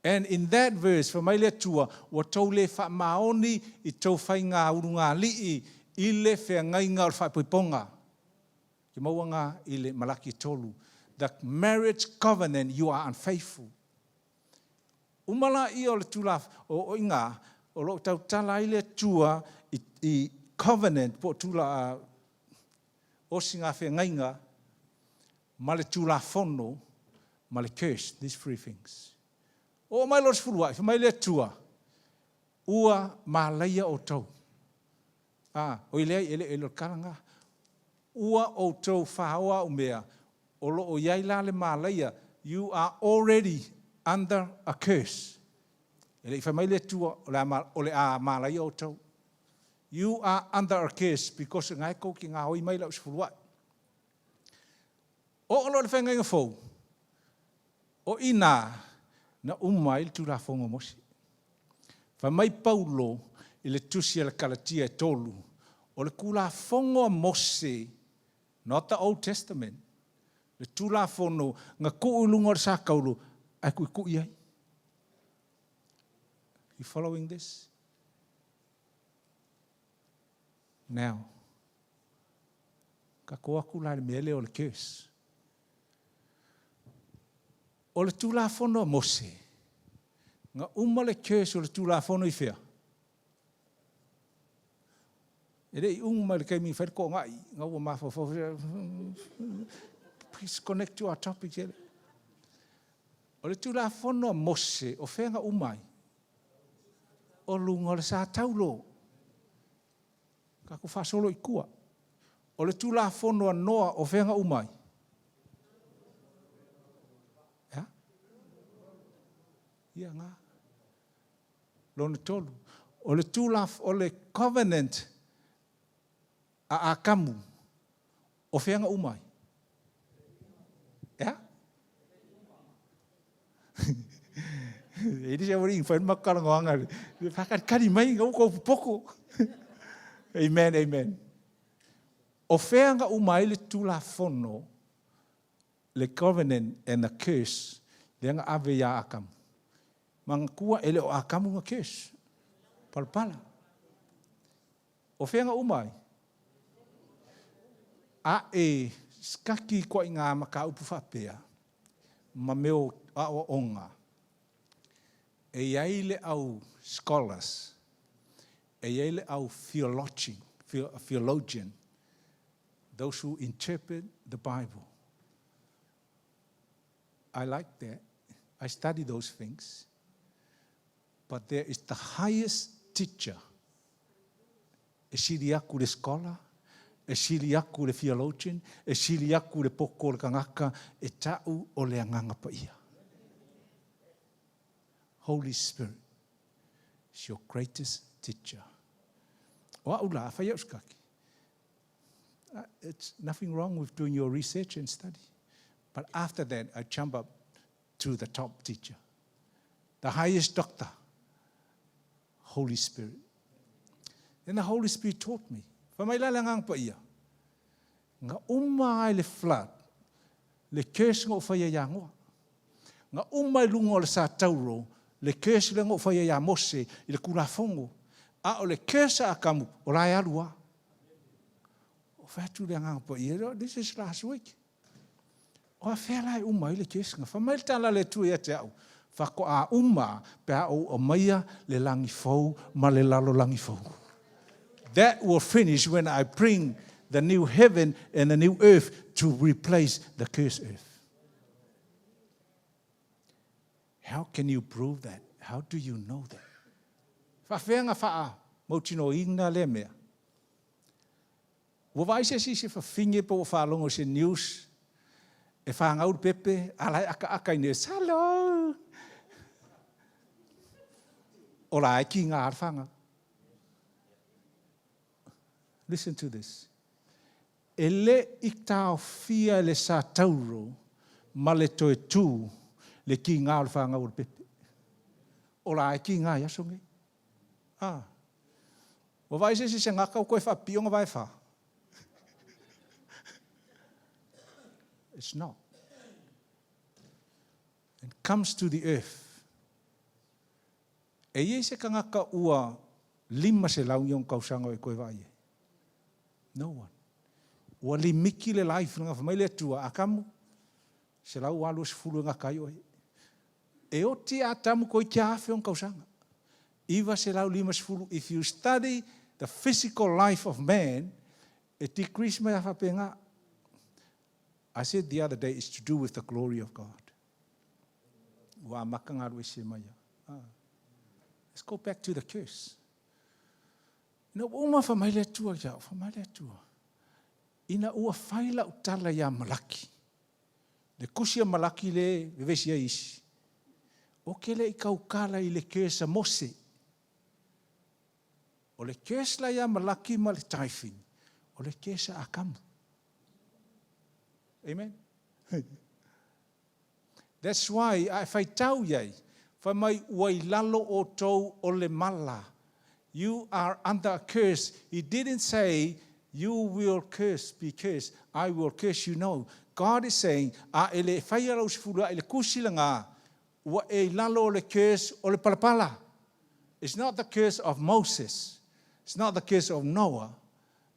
And in that verse, fai mai le Atua, ua tou le faamaoni i tou faiga ulugalii i le feagaiga o le faaipoipoga. Ke maua nga i le Malaki e tolu. The marriage covenant, you are unfaithful. Uma laia o le Tulafono, o iina, o lo o tautala ai le Atua i covenant po o tula, osigafeagaiga ma le Tulafono ma le curse, these three things. Oo mai loa i le sefuluai, fai mai le Atua, ua malaia outou. Ah, oi leai, e le o le tala lena. Ua outou faoa au mea, o lo o i ai la le malaia, you are already under a curse. E le i fai mai le Atua o le a malaia outou. You are under a curse because nga e kou ki ngā oi mai lau sefuluai. Oo loa i le Feagaiga Fou, o i inā na uma ai le Tulafono a Mose. Fai mai Paulo i le tusi a le Kalatia e 3, o le Tulafono a Mose, not the Old Testament, le Tulafono na tuu i luga o le satauro ae tuitui ai. You following this? Now, tatou o atu la i le mea lea o le curse. O le Tulafono a Mose, na uma le curse o le Tulafono i fea? E le i uma i le taimi i fai le toonai, na ua mafaufau, please connect to our topic here. O le Tulafono a Mose, o fea na uma ai? O luga o le satauro. Tatou faasolo i tua. O le Tulafono a Noa, o fea na uma ai? Ea? Ia nga. Lona tolu. O le tulaf, o le covenant a Akamu, o fea na uma ai? Ea? E le se awari whai makalanoanga. Whakatikari mai ngau kou poko. Amen, amen. O fea na uma ai le Tulafono, le covenant and the curse, lea na ave ia Akamu. Manatua e le o Akamu na curse. Palapala. O fea na uma ai? A e sikaki koa i ngā mataupu faapea, ma mea o aoaoga, e i ai le au scholars, e i ai le au theologian, theologian, those who interpret the Bible. I like that. I study those things. But there is the highest teacher. E sili aku le scholar, e sili aku le theologian, e sili aku le poko o le kangaka, e ta'u o le Agaga Paia. Holy Spirit is your greatest teacher. O a'u la, a fai au sikaki. It's nothing wrong with doing your research and study. But after that, I jump up to the top teacher, the highest doctor, Holy Spirit. Then the Holy Spirit taught me. Fai mai la le Agaga Paia, na uma ai le flood, le curse na ou faia ia Noa. Na uma i luga o le satauro, le curse lea na ou faia ia Mose i le Tulafono. A o le curse a Akamu, o la e alu lava. O fai atu le Agaga Paia, this is last week. O afea la e uma ai le curse na. Fai mai le tala a le Atua ia te au, faatoa uma pe a ou aumaia le lagi fou ma le lalolagi fou. That will finish when I bring the new heaven and the new earth to replace the cursed earth. How can you prove that? How do you know that? Faafefea na faamautinoaina lea mea? Ua vaai se isi i se fafine pe ua faalogo i se news e fanau le pepe, a la e akaaka i nurse, hello! O la e kiga le fanau. Listen to this. E le i taofia e le satauro ma le toe tu le kiga o le fanau o le pepe. O la e kiga i aso nei. Ah. Ua vaai se isi se gata ua toe faapipii ona vae fa. It's not. It comes to the earth. E i ai se tagata ua 500 ni ona tausaga o e toe vaai ai? No one. Ua limiti le life, leaga fai mai le Atua, Akamu, 180 e gata ai oe. E oti Atamu ko i afe on kausaga. 950. If you study the physical life of man, e decrease mai afapenga. I said the other day, it's to do with the glory of God. Ua amaka galu ese mai. Ah. Let's go back to the curse. Ina ua uma fai mai le Atua ia, fai mai le Atua. Ina ua fai lau tala ia Malaki. Le kusi a Malaki le vevesi ai isi. O ke le i kaukala i le curse a Mose. O le curse la ia Malaki ma le tithing. O le curse a Akamu. Amen. That's why a faitau iai. Fai mai ua i lalo o tou o le mala. You are under a curse. He didn't say you will curse because I will curse you. No. God is saying, a e le whaia lau sefulu a i le kusi langa, ua e i lalo o le curse o le palapala. It's not the curse of Moses. It's not the curse of Noah.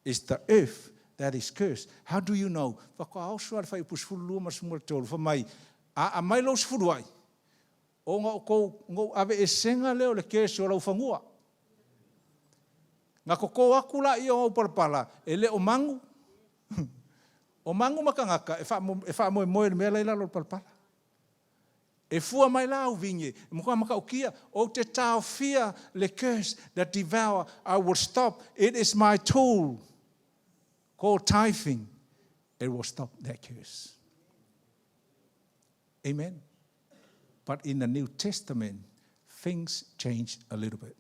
It's the earth that is cursed. How do you know? Whakaoso ala whai upu 12 ma 13. Fai mai, a mai lau sefulu ai. O ngā kou ngau ave e senga leo le curse o lau whangua. Ngā koko aku la i o ngau palapala, e le o mangu. O mangu makangaka, e wha moe moe le mea lai lalo palapala. E fua mai la au vinge, e mokua makaukia, o te tau fear le curse that devour, I will stop. It is my tool called tithing. It will stop that curse. Amen. But in the New Testament, things change a little bit.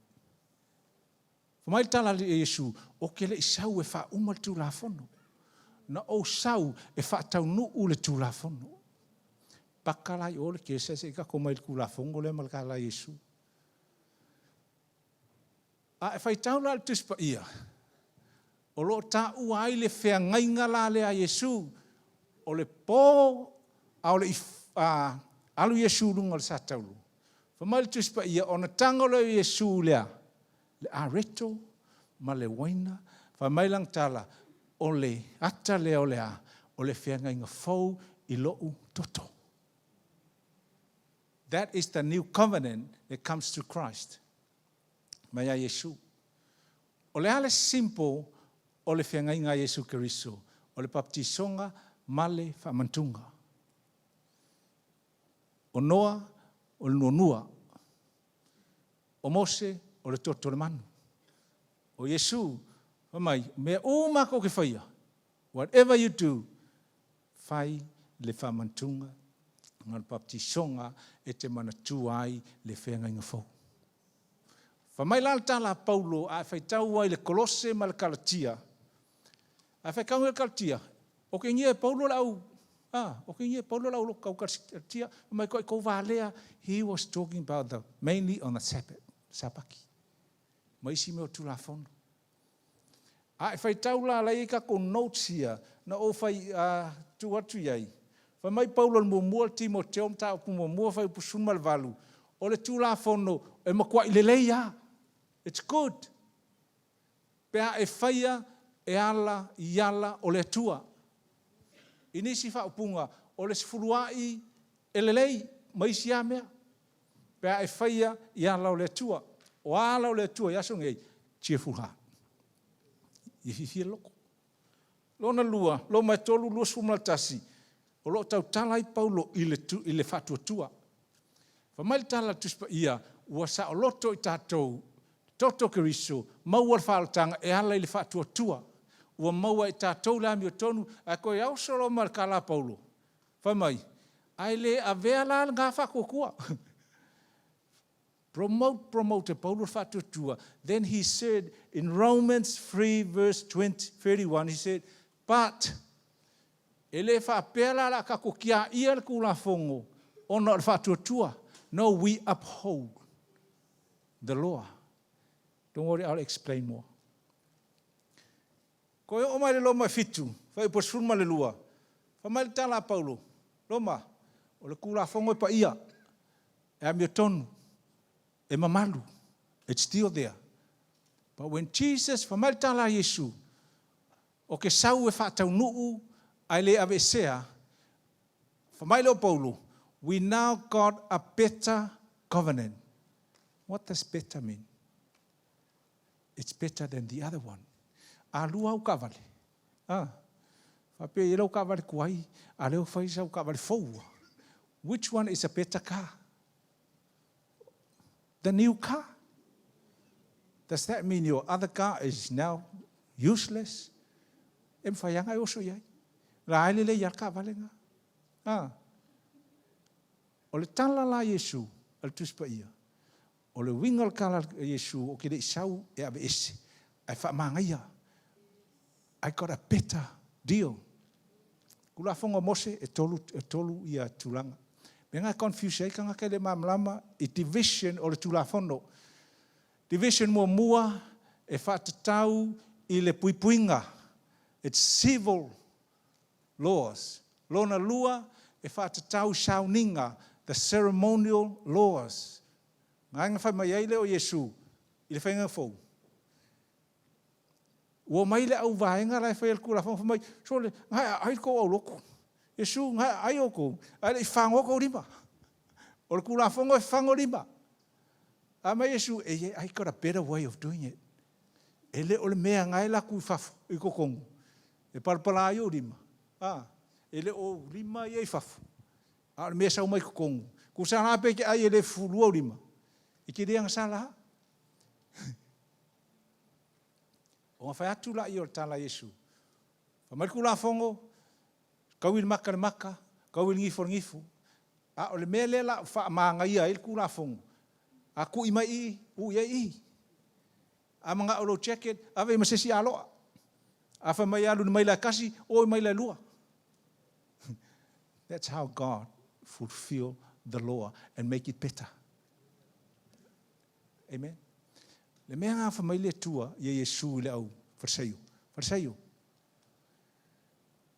Fai mai le tala a Iesu, o ke le i sau e wha uma le tulafono. Na o sau e wha taunu le tulafono. Paka lai o le ke se se ka ko mai le tulafono le mal ka la Iesu. A e whai la le tuspa ia. O lo ta ua ai le fea ngainga la le a Iesu. O le pō a o le alu Iesu lunga le sa taulu. Fai mai le tuspa ia, o na tango le Iesu lea. Le areto ma le waina. Fai mai lang tala, o le ata lea o le a, o le feagaiga fou i lou toto. That is the new covenant that comes to Christ. Mai a Iesu. O le ale simple o le feagaiga a Iesu Keriso. O le baptisonga ma le faamantuga. O Noa, o le nuanua. O Mose, o le toto le manu. O Iesu, fai mai, mea uma ko ke whaia. Whatever you do, fai le faamantuga, ngā le baptisonga e te manatua ai le feagaiga fou. Fai mai la le tala a Paulo a whaitau ai le Kolose ma le Kalatia. A whai le Kalatia, o ke ngia e Paulo lau, o ke ngia e Paulo lau kau Kalatia, mai ko ko valea, he was talking about the, mainly on the Sabbath, Sabaki. Ma isi mea o tulafono. A e whaitau la lai e kako notes ia, na o whai tu atu iai. Fai mai Paulo le muamua le Timoteo mata upu muamua fai upu 18. O le tulafono e makua i lelei a. It's good. Pea e whaia e ala i ala o le Atua. I nisi whaupunga o le sefuluai e lelei ma isi a mea. Pea e whaia i ala o le Atua. O ala o le Atua i aso ngei, cheerful heart. I whiwhi e loko. Lona lua, Roma e 3, 21. O lo tau tala i Paulo i le, tu, i le whaatuatua. Fai mai le tala tuspa ia, ua sa o loto i tātou, toto Keriso, maua le whaalotanga e ala i le whaatuatua. Ua maua i tātou le ami o tonu, a koe au solo ma le kala Paulo. Fai mai, ai le avea la ngā whakuakua. Promote, promote, Paulo whaatuatua. Then he said in Romans 3 verse 20, 31, he said, but e le whaapea la la kako kia ia le kulafongo ona o le whaatuatua. No, we uphold the law. Don't worry, I'll explain more. Ko e o mai le Roma 7, fai po sefulu ma le lua. Fai mai le tala a Paulo, Roma, o le kulafongo e pa ia. E amio tonu, e mamalu. It's still there. But when Jesus, fai mai le tala a Yesu, o ke sau e whaataunuu ai le ave sea, fai mai le o Paulo, We now got a better covenant. What does better mean? It's better than the other one. A lua au kaavale. Ah. Faapea i ai lau kaavale tuai, a lea ua fai sau kaavale fou. Which one is a better car? The new car. Does that mean your other car is now useless? E mafai lava ona e oso i ai. La e lelei lava le kaavale lena. Ah. O le tala la a Iesu a le Tusi Paia, o le uiga o le tala a Iesu ou te le i sau e aveese, ae faamanaia. I got a better deal. Tulafono a Mose, e tolu, e tolu ia tulaga. Mea na e confuse ai tagata e le malamalama i division o le Tulafono. Division muamua e faatatau i le puipuiga, it's civil laws. Lona lua e faatatau i sauniga, the ceremonial laws. Gaega na fai mai ai lea o Iesu i le faiga fou. Ua omai le au vaega la e faia le Tulafono fai mai, Sole, na e aai le tou aulotu. Iesu, na e aai outou, ae le i fagoa tou lima. O le Tulafono e fago lima. A mai Iesu, e yeah, I got a better way of doing it. E le o le mea na e laku i fafo, i totonu. E palapala ai ou lima. A, e le o lima ia i fafo. A o le mea e sau mai totonu. Tusa la pe te ai e le fufulua ou lima. E te le agasala lava. Ona fai atu laia o le tala a Iesu, Fai mai le Tulafono, Tau i le maka le maka, tau i le gifo le gifo. A o le mea lea la ua faamanaia ai le Tulafono, a tui mai i i, uu i ai i. A manao i lou jacket, ave i ma se isi aloa. A fai mai e alu i le maila e tasi, o i maila e lua. That's how God fulfill the law and make it better. Amen. Le mea nga fai mai le Atua ia Iesu i le au Farisaio. Farisaio,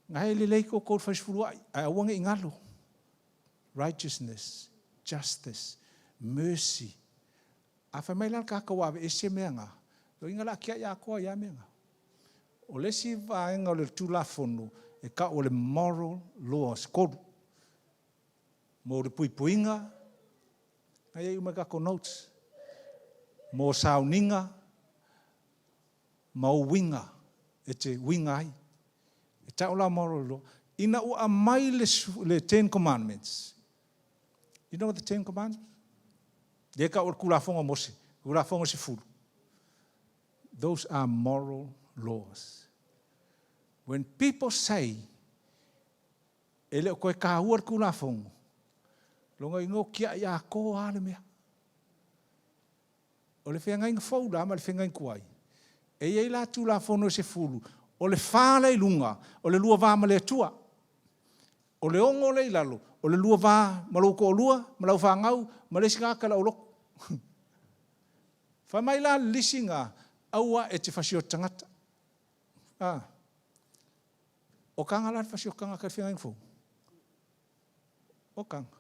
nga e lelei koukou le faisefuluai, ae aua ne i galo. Righteousness, justice, mercy. A fai mai la le tagata ua aveese mea nga, loiga la tiai atoa ia mea nga. O le isi vaega o le Tulafono e tau o le moral laws, kolu. Mo le puipuiga, na i ai uma i tatou notes, mo sauniga ma uiga e te uiga ai. E tau la moral law. Ina ua aumai le Ten Commandments, you know the Ten Commandments? Lea e tau o le Tulafono a Mose, Tulafono e sefulu. Those are moral laws. When people say, e le o toe taua le Tulafono, lona igoa tiai atoa lava le mea. O le feagaiga fou la ma le feagaiga tuai, e i ai la Tulafono e sefulu, o le fa lea i luga, o le lua va ma le Atua. O le ono lea i lalo, o le lua va ma lou toalua, ma lau fanau, ma le isi tagata le aulotu. Fai mai la le lisi na, aua e te fasioti tagata. A. O kaga la le fasioti tagata i le feagaiga fou? O kaga.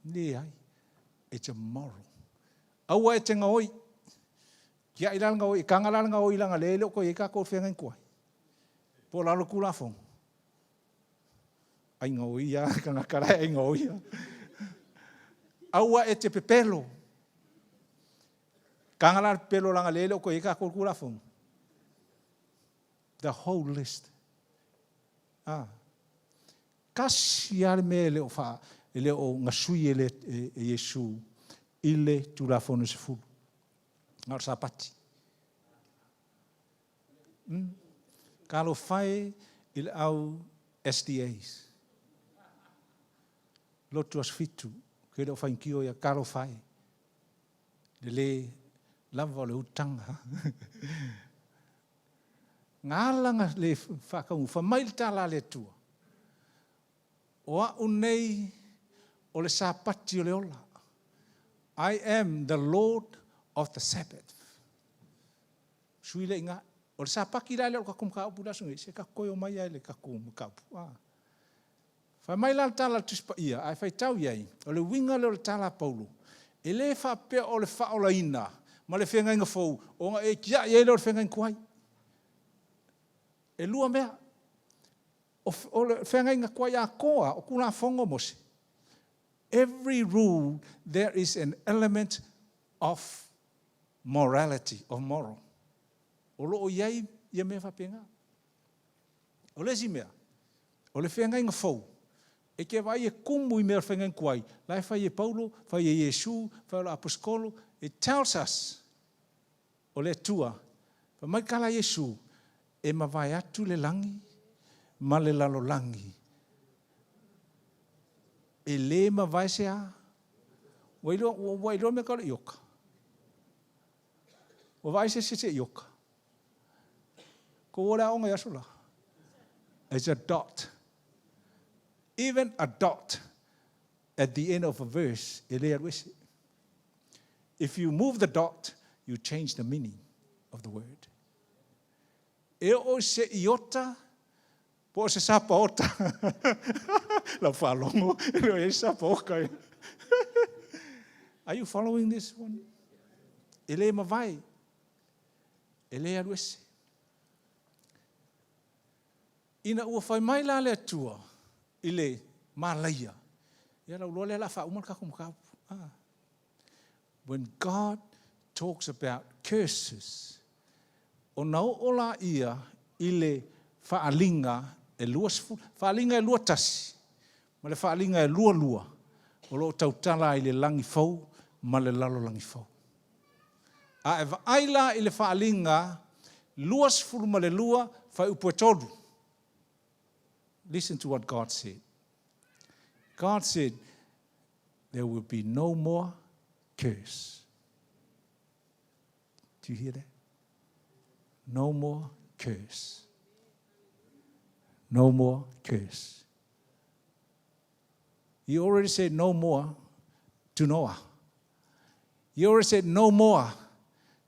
Leai. It's a moral. Aua e te gaoi. Tiai la le gaoi, e kaga la le gaoi leaga lea e le o toe i ai tatou i le feagaiga tuai. Po o lalo i le Tulafono. Ai gaoi lava le tagata la e ai gaoi lava. Aua e te pepelo. Kaga la le pepelo leaga lea e le o toe i ai tatou i le Tulafono. The whole list. Ah. Tasi lava le mea e le o fa, e le o gasui e, le, e, e Iesu i le Tulafono e sefulu. Na o le Sapati. Mm. Talofa e i le au SDAs. Lotu Aso Fitu, ke le o faigio ia talofa e. Le le lava o le utaga. Nga ala nga le whaakaungu, fa mai le tala a le Atua. O a'u nei o le Sapati o le ola. I am the Lord of the Sabbath. Sui le iga. O le Sapati la lea o le tatou mataupu i le aso nei, se tatou toe omai lava i le tatou mataupu. Ah. Fai mai la le tala a le Tusi Paia, ae faitau i ai, o le uiga lea o le tala a Paulo, e le faapea o le faaolaina ma le feagaiga fou ona e tiai ai lea o le feagaiga tuai. E lua mea. O le feagaiga tuai atoa o Tulafono o Mose. Every rule, there is an element of morality, of moral. O loo i ai ia mea faapena. O le isi mea, o le feagaiga fou, e te vaai e kumu i mea o le feagaiga tuai, la e fai e Paulo, fai e Iesu, fai e le Aposetolo, it tells us, o le Atua, fai mai tala a Iesu, e mavae atu le lagi ma le lalolagi. E le mavae se a? Ua iloa, ua iloa mea tau le ioka? Ua vaai se isi i se ioka? Kou o le aoga i aso la? It's a dot. Even a dot at the end of a verse, e le alu ese. If you move the dot, you change the meaning of the word. E oo se iota, po o se sapaota. Lau faalogo, e le o i ai sapaoka. Are you following this one? E le mavae. E le alu ese. Ina ua fai mai la le Atua i le malaia, ia lau loa lea la faauma le tatou mataupu. Ah. When God talks about curses, ona oo la ia i le faaaliga e 20, faaaliga e 21, ma le faaaliga e 22, o lo o tautala ai i le lagi fou ma le lalolagi fou. A e vaai la i le faaaliga 22 fuaiupu e 3, listen to what God said. God said, there will be no more curse. Do you hear that? No more curse. No more curse. He already said no more to Noah. He already said no more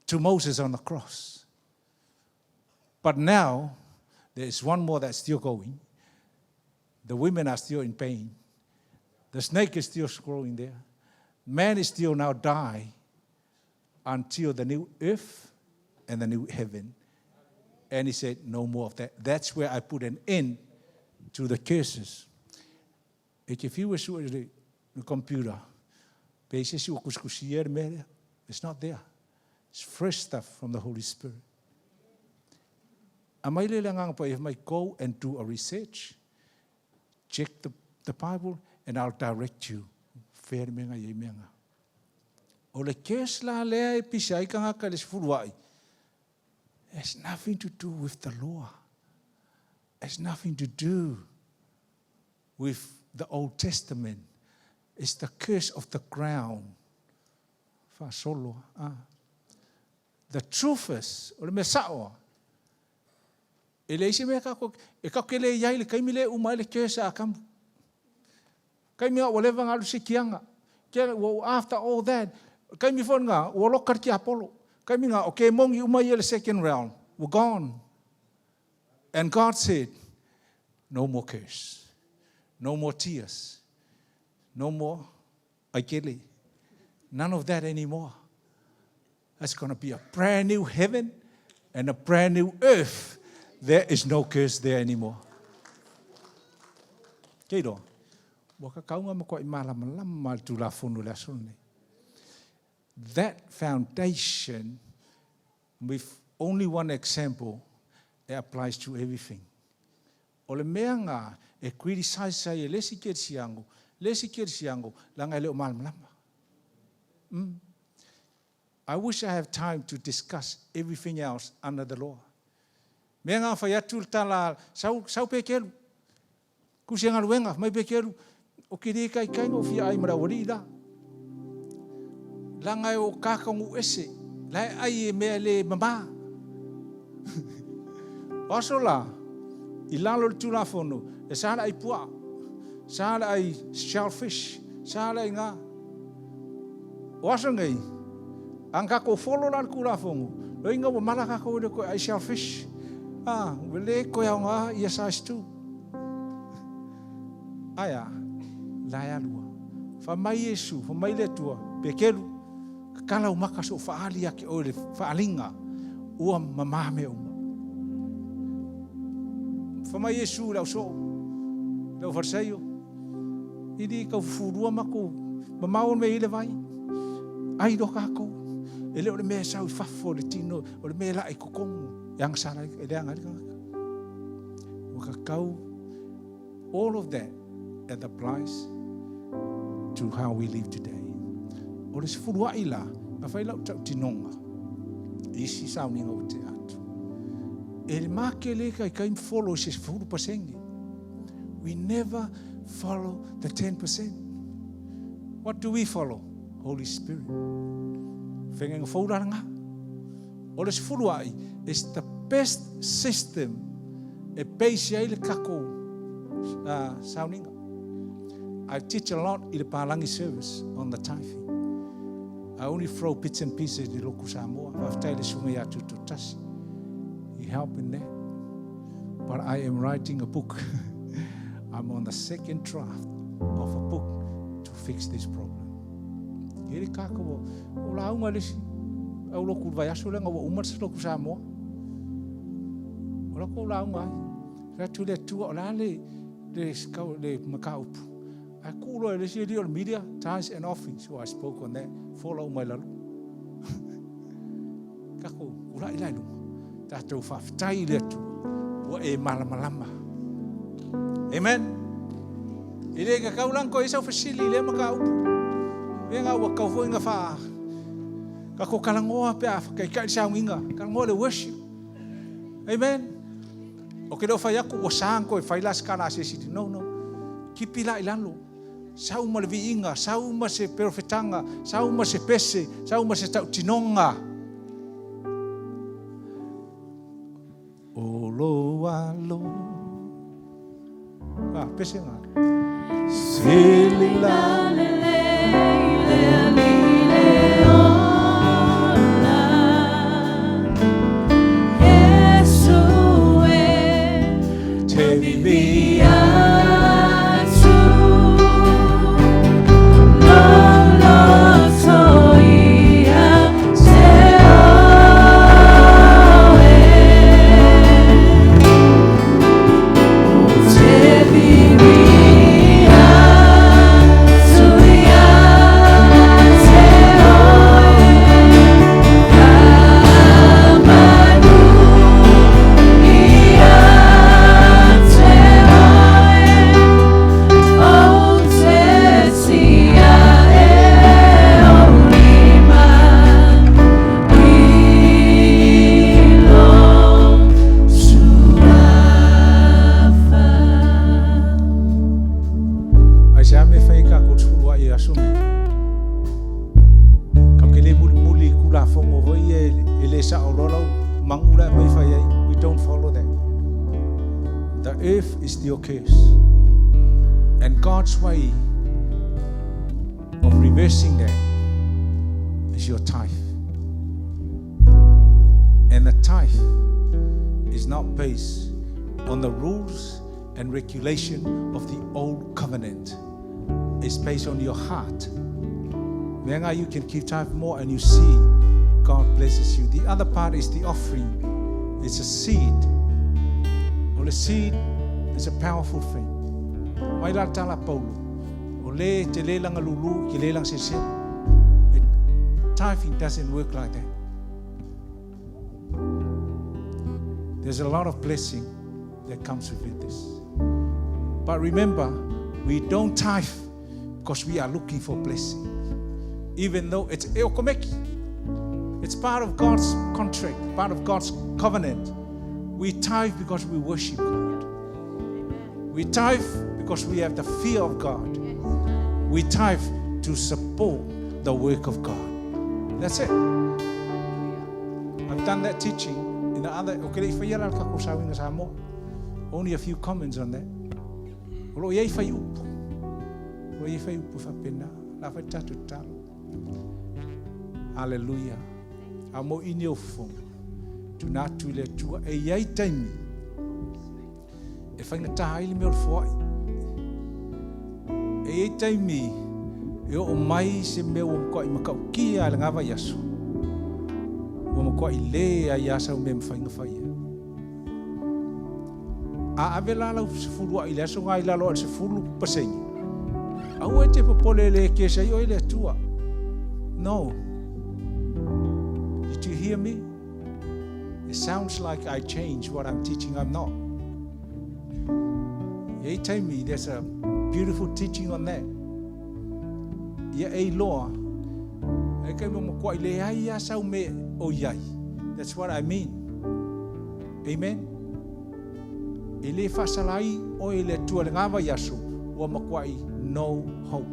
to Moses on the cross. But now, there is one more that's still going. The women are still in pain. The snake is still growing there. Man is still now die until the new earth and the new heaven. And he said, no more of that. That's where I put an end to the curses. E te fiu e sua i le computer, pe se isi ua kusikusia le mea lea. It's not there. It's fresh stuff from the Holy Spirit. A mai le le agaga paia mai, go and do a research. Check the Bible and I'll direct you. Fea le mea nga iai mea nga. O le curse la lea e pisa ai kangaka i le sefuluai, has nothing to do with the law. Has nothing to do with the Old Testament. It's the curse of the ground. Faasolo. Ah. The truth is, o le mea sao, e leai se mea kako, e kako ke le iai le kaimi le uma ai le curse a Akamu. Kaimi nga ua leva nga alu se kianga. Kia, ua, after all that, kaimi fo nga, ua loka le tiapolo. Kaimi nga, o ke mongi uma ia le second round. Were gone. And God said, no more curse. No more tears. No more aikele. None of that anymore. It's going to be a brand new heaven and a brand new earth. There is no curse there anymore. Kei roa, ua kakauga ma koa i malamalama le Tulafono i le aso lenei. That foundation, with only one example, it applies to everything. O le mea nga e criticize ai e le isi kerisiano, le isi kerisiano, leaga e le o malamalama. I wish I have time to discuss everything else under the law. Mea nga fai atu le tala, sau, sau pekelu, kusi e galuega, mai pekelu, o ke le kai kai no fia ai ma le aualii la. Leaga e o kakagu ese, la e ai e mea le mama. O aso la, i lalo le Tulafono, e sa le ai puaa, sa le ai shellfish, sa le ai ngā. O aso nei, a na tatou follow la le Tulafono, loiga ua mala tatou e le toe ai shellfish. Ah, ua le toe aoga ia size 2. Ae a, la e alua. Fai mai Iesu, fai mai le Atua, Pekelu, tatala ou maka so o faali ia te oe le faaaliga, ua mamā mea uma. Fai mai Iesu i le ausoo, i le aufalesaio, E le tau fufulua matou, mamao le mea e i ai le vai. Ai loa tatou. E le o le mea e sau i fafo o le tino, o le mea e lae i totonu, e agasala ai, e leaga ai le tagata. Ua tatau, all of that, it applies to how we live today. O le sefuluai la, na fai lau tautinoga, i isi sauniga ua tea atu. E make le taitai ma follow i se 10%. We never follow the 10%. What do we follow? Holy Spirit. Feagaiga fou la lena. O le sefuluai is the best system e base ai le tatou sauniga. I teach a lot i le Palangi service on the tithing. I only throw bits and pieces i Loku Samoa. Faafetai le susuga ia Tututasi. He helped in that. But I am writing a book. I'm on the second draft of a book to fix this problem. E le kākou o lauga le isi au loku vai aso lenga ua uma se Loku Samoa. O la kou lauga ai. Le atu le tua o la le mataupu. Ae tuu loa e le isi alii o le media, tithes and offerings. So I spoke on that. Follow mai lalo. Tatou tulai la i luga. Tatou faafetai i le Atua. Ua e malamalama. Amen. E le tatau la ona toe i ai sau fesili i lea mataupu. Mea ua tatau foi ona faa tatou talanoa pe a taitai le sauniga. Talanoa le worship. Amen. O ke le o fai atu ua sa ona toe fai la se tala a se isi. No, no. Kipi la i lalo. Sau ma le viiga, sau ma se perofetaga, sau ma se pese, sau ma se tautinoga. O lou alo. Ah, pese ngā. Sili la lelei le alii le ola Iesu e Te vivii atu Lou loto ia te oe Te vivii atu ia te oe Faamanu ia te oe Ou te tia e ou lima I lou suafa. Ai se a mea e fai ai tatou i le sefuluai i aso nei? Tatou te le mulimuli i Tulafono foi ia e le sao loa lau manu la e aumai fai ai. We don't follow that. The earth is your curse. And God's way of reversing that is your tithe. And the tithe is not based on the rules and regulation of the old covenant. It's based on your heart. Mea you can give tithe more and you see God blesses you. The other part is the offering. It's a seed. Well, a seed is a powerful thing. Mai la tala Paulo. O le te le langa lulu ki le langa sese. Tithing doesn't work like that. There's a lot of blessing that comes with this. But remember, we don't tithe because we are looking for blessing. Even though it's eokomeki. It's part of God's contract, part of God's covenant. We tithe because we worship God. We tithe because we have the fear of God. We tithe to support the work of God. That's it. I've done that teaching in the other. Okay, le i faia la le tatou sauniga Samoa. Only a few comments on that. O lo o i ai faiupu. O lo o i ai faiupu faapena. La fai tatou tatalo. Hallelujah. A mo ini o fofoga. Tuna atu i le Atua. E i ai taimi e faigata ai le mea o le foai. E i ai taimi e oo mai se mea ua matuai matautia i lena vaiaso, ua matuai le ai lava sau mea e mafai ona faia. A ave la lau sefuluai i le aso lena i lalo ae o le 10%, Aua e te popole e le kesa ai oe le Atua. No. Did you hear me? It sounds like I change what I'm teaching. I'm not. E i taimi, there's a beautiful teaching on that. Ia e iloa, e kai mo makuai leai lava sau mea o i ai. That's what I mean. Amen. E le faasala ai oe e le Atua i lena vaiaso, ua makuai no hope.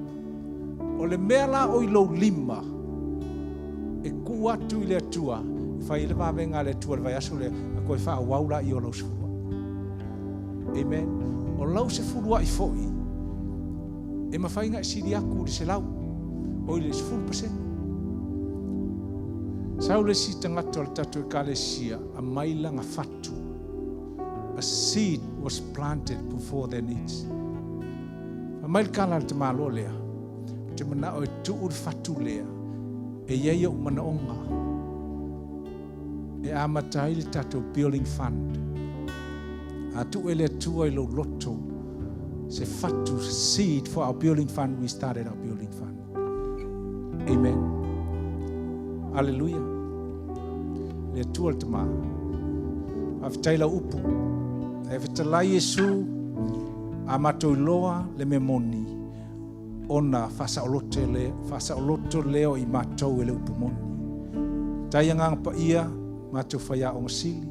O le mea la o i lou lima, e tuu atu i le Atua, e fai ai le vavega a le Atua i le vaiaso lea, a toe faaauau laia o lau sefuluai. Amen. O lau sefuluai foi, e mafai ona e sili atu i le 100, o i le 10%. Sau le isi tagata o le tatou Ekalesia, aumai lana fatu. A seed was planted before their needs. Fai mai le tala a le tamaloa lea, Ou te manao e tuu le fatu lea e i ai ou manaoga e amata ai le tatou building fund. A tuu e le Atua i lou loto se fatu, seed for our building fund, we started our building fund. Amen. Aleluia. Le Atua le Tama. Faafetai lau upu. E fetalai Iesu, a matou iloa le mea moni, ona faasaoloto le, faasaoloto lea o i matou e le upu moni. Tai Agaga Paia, matou faiaoga sili,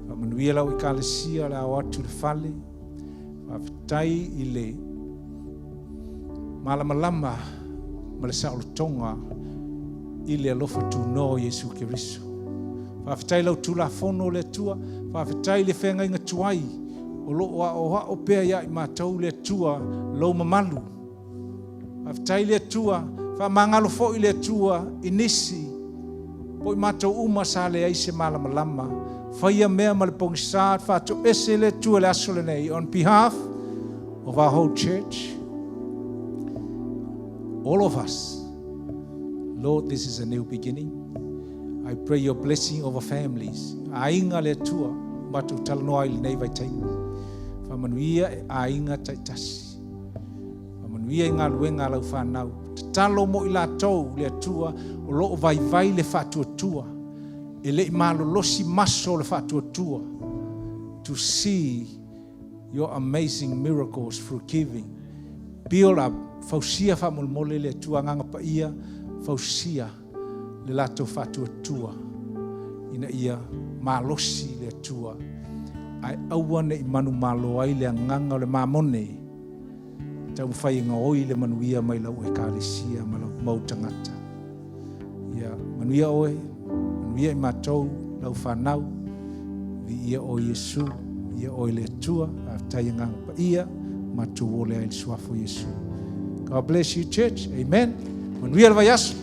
faamanuia lau Ekalesia o le a o atu i le fale. Faafetai i le malamalama ma le saolotoga i le alofa tunoa o Iesu Keriso. Faafetai lau Tulafono le Atua, faafetai le feagaiga tuai o lo o aoao pea ia i matou le Atua lou mamalu. Faafetai le Atua, faamagalo foi le Atua i nisi po i matou uma sa leai se malamalama. Faia mea ma le pogisa, faatoese le Atua i le aso lenei on behalf of our whole church. All of us. Lord, this is a new beginning. I pray your blessing over families. Aiga le Atua, matou talanoa ai i lenei vaitaimi. Faamanuia e aiga taitasi. Faamanuia i galuega a lau fanau. Tatalo mo i latou le Atua o lo o vaivai le faatuatua. E le i malolosi maso o le faatuatua. To see your amazing miracles through giving. Build up, fausia faamolemole le Atua Agaga Paia, fausia le latou faatuatua ina ia malosi le Atua ae aua ne i manumalo ai le agaga o le mamone taumafai e gaoi le manuia mai lau Ekalesia ma lau mau tagata. Ia manuia oe, manuia i matou, lau fanau, viia oe Iesu, viia oe le Atua, faafetai Agaga Paia, matou ole ai i le suafa o Iesu. God bless you, church. Amen. Manuia le vaiaso.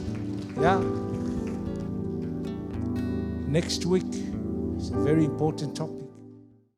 Yeah. Next week is a very important topic.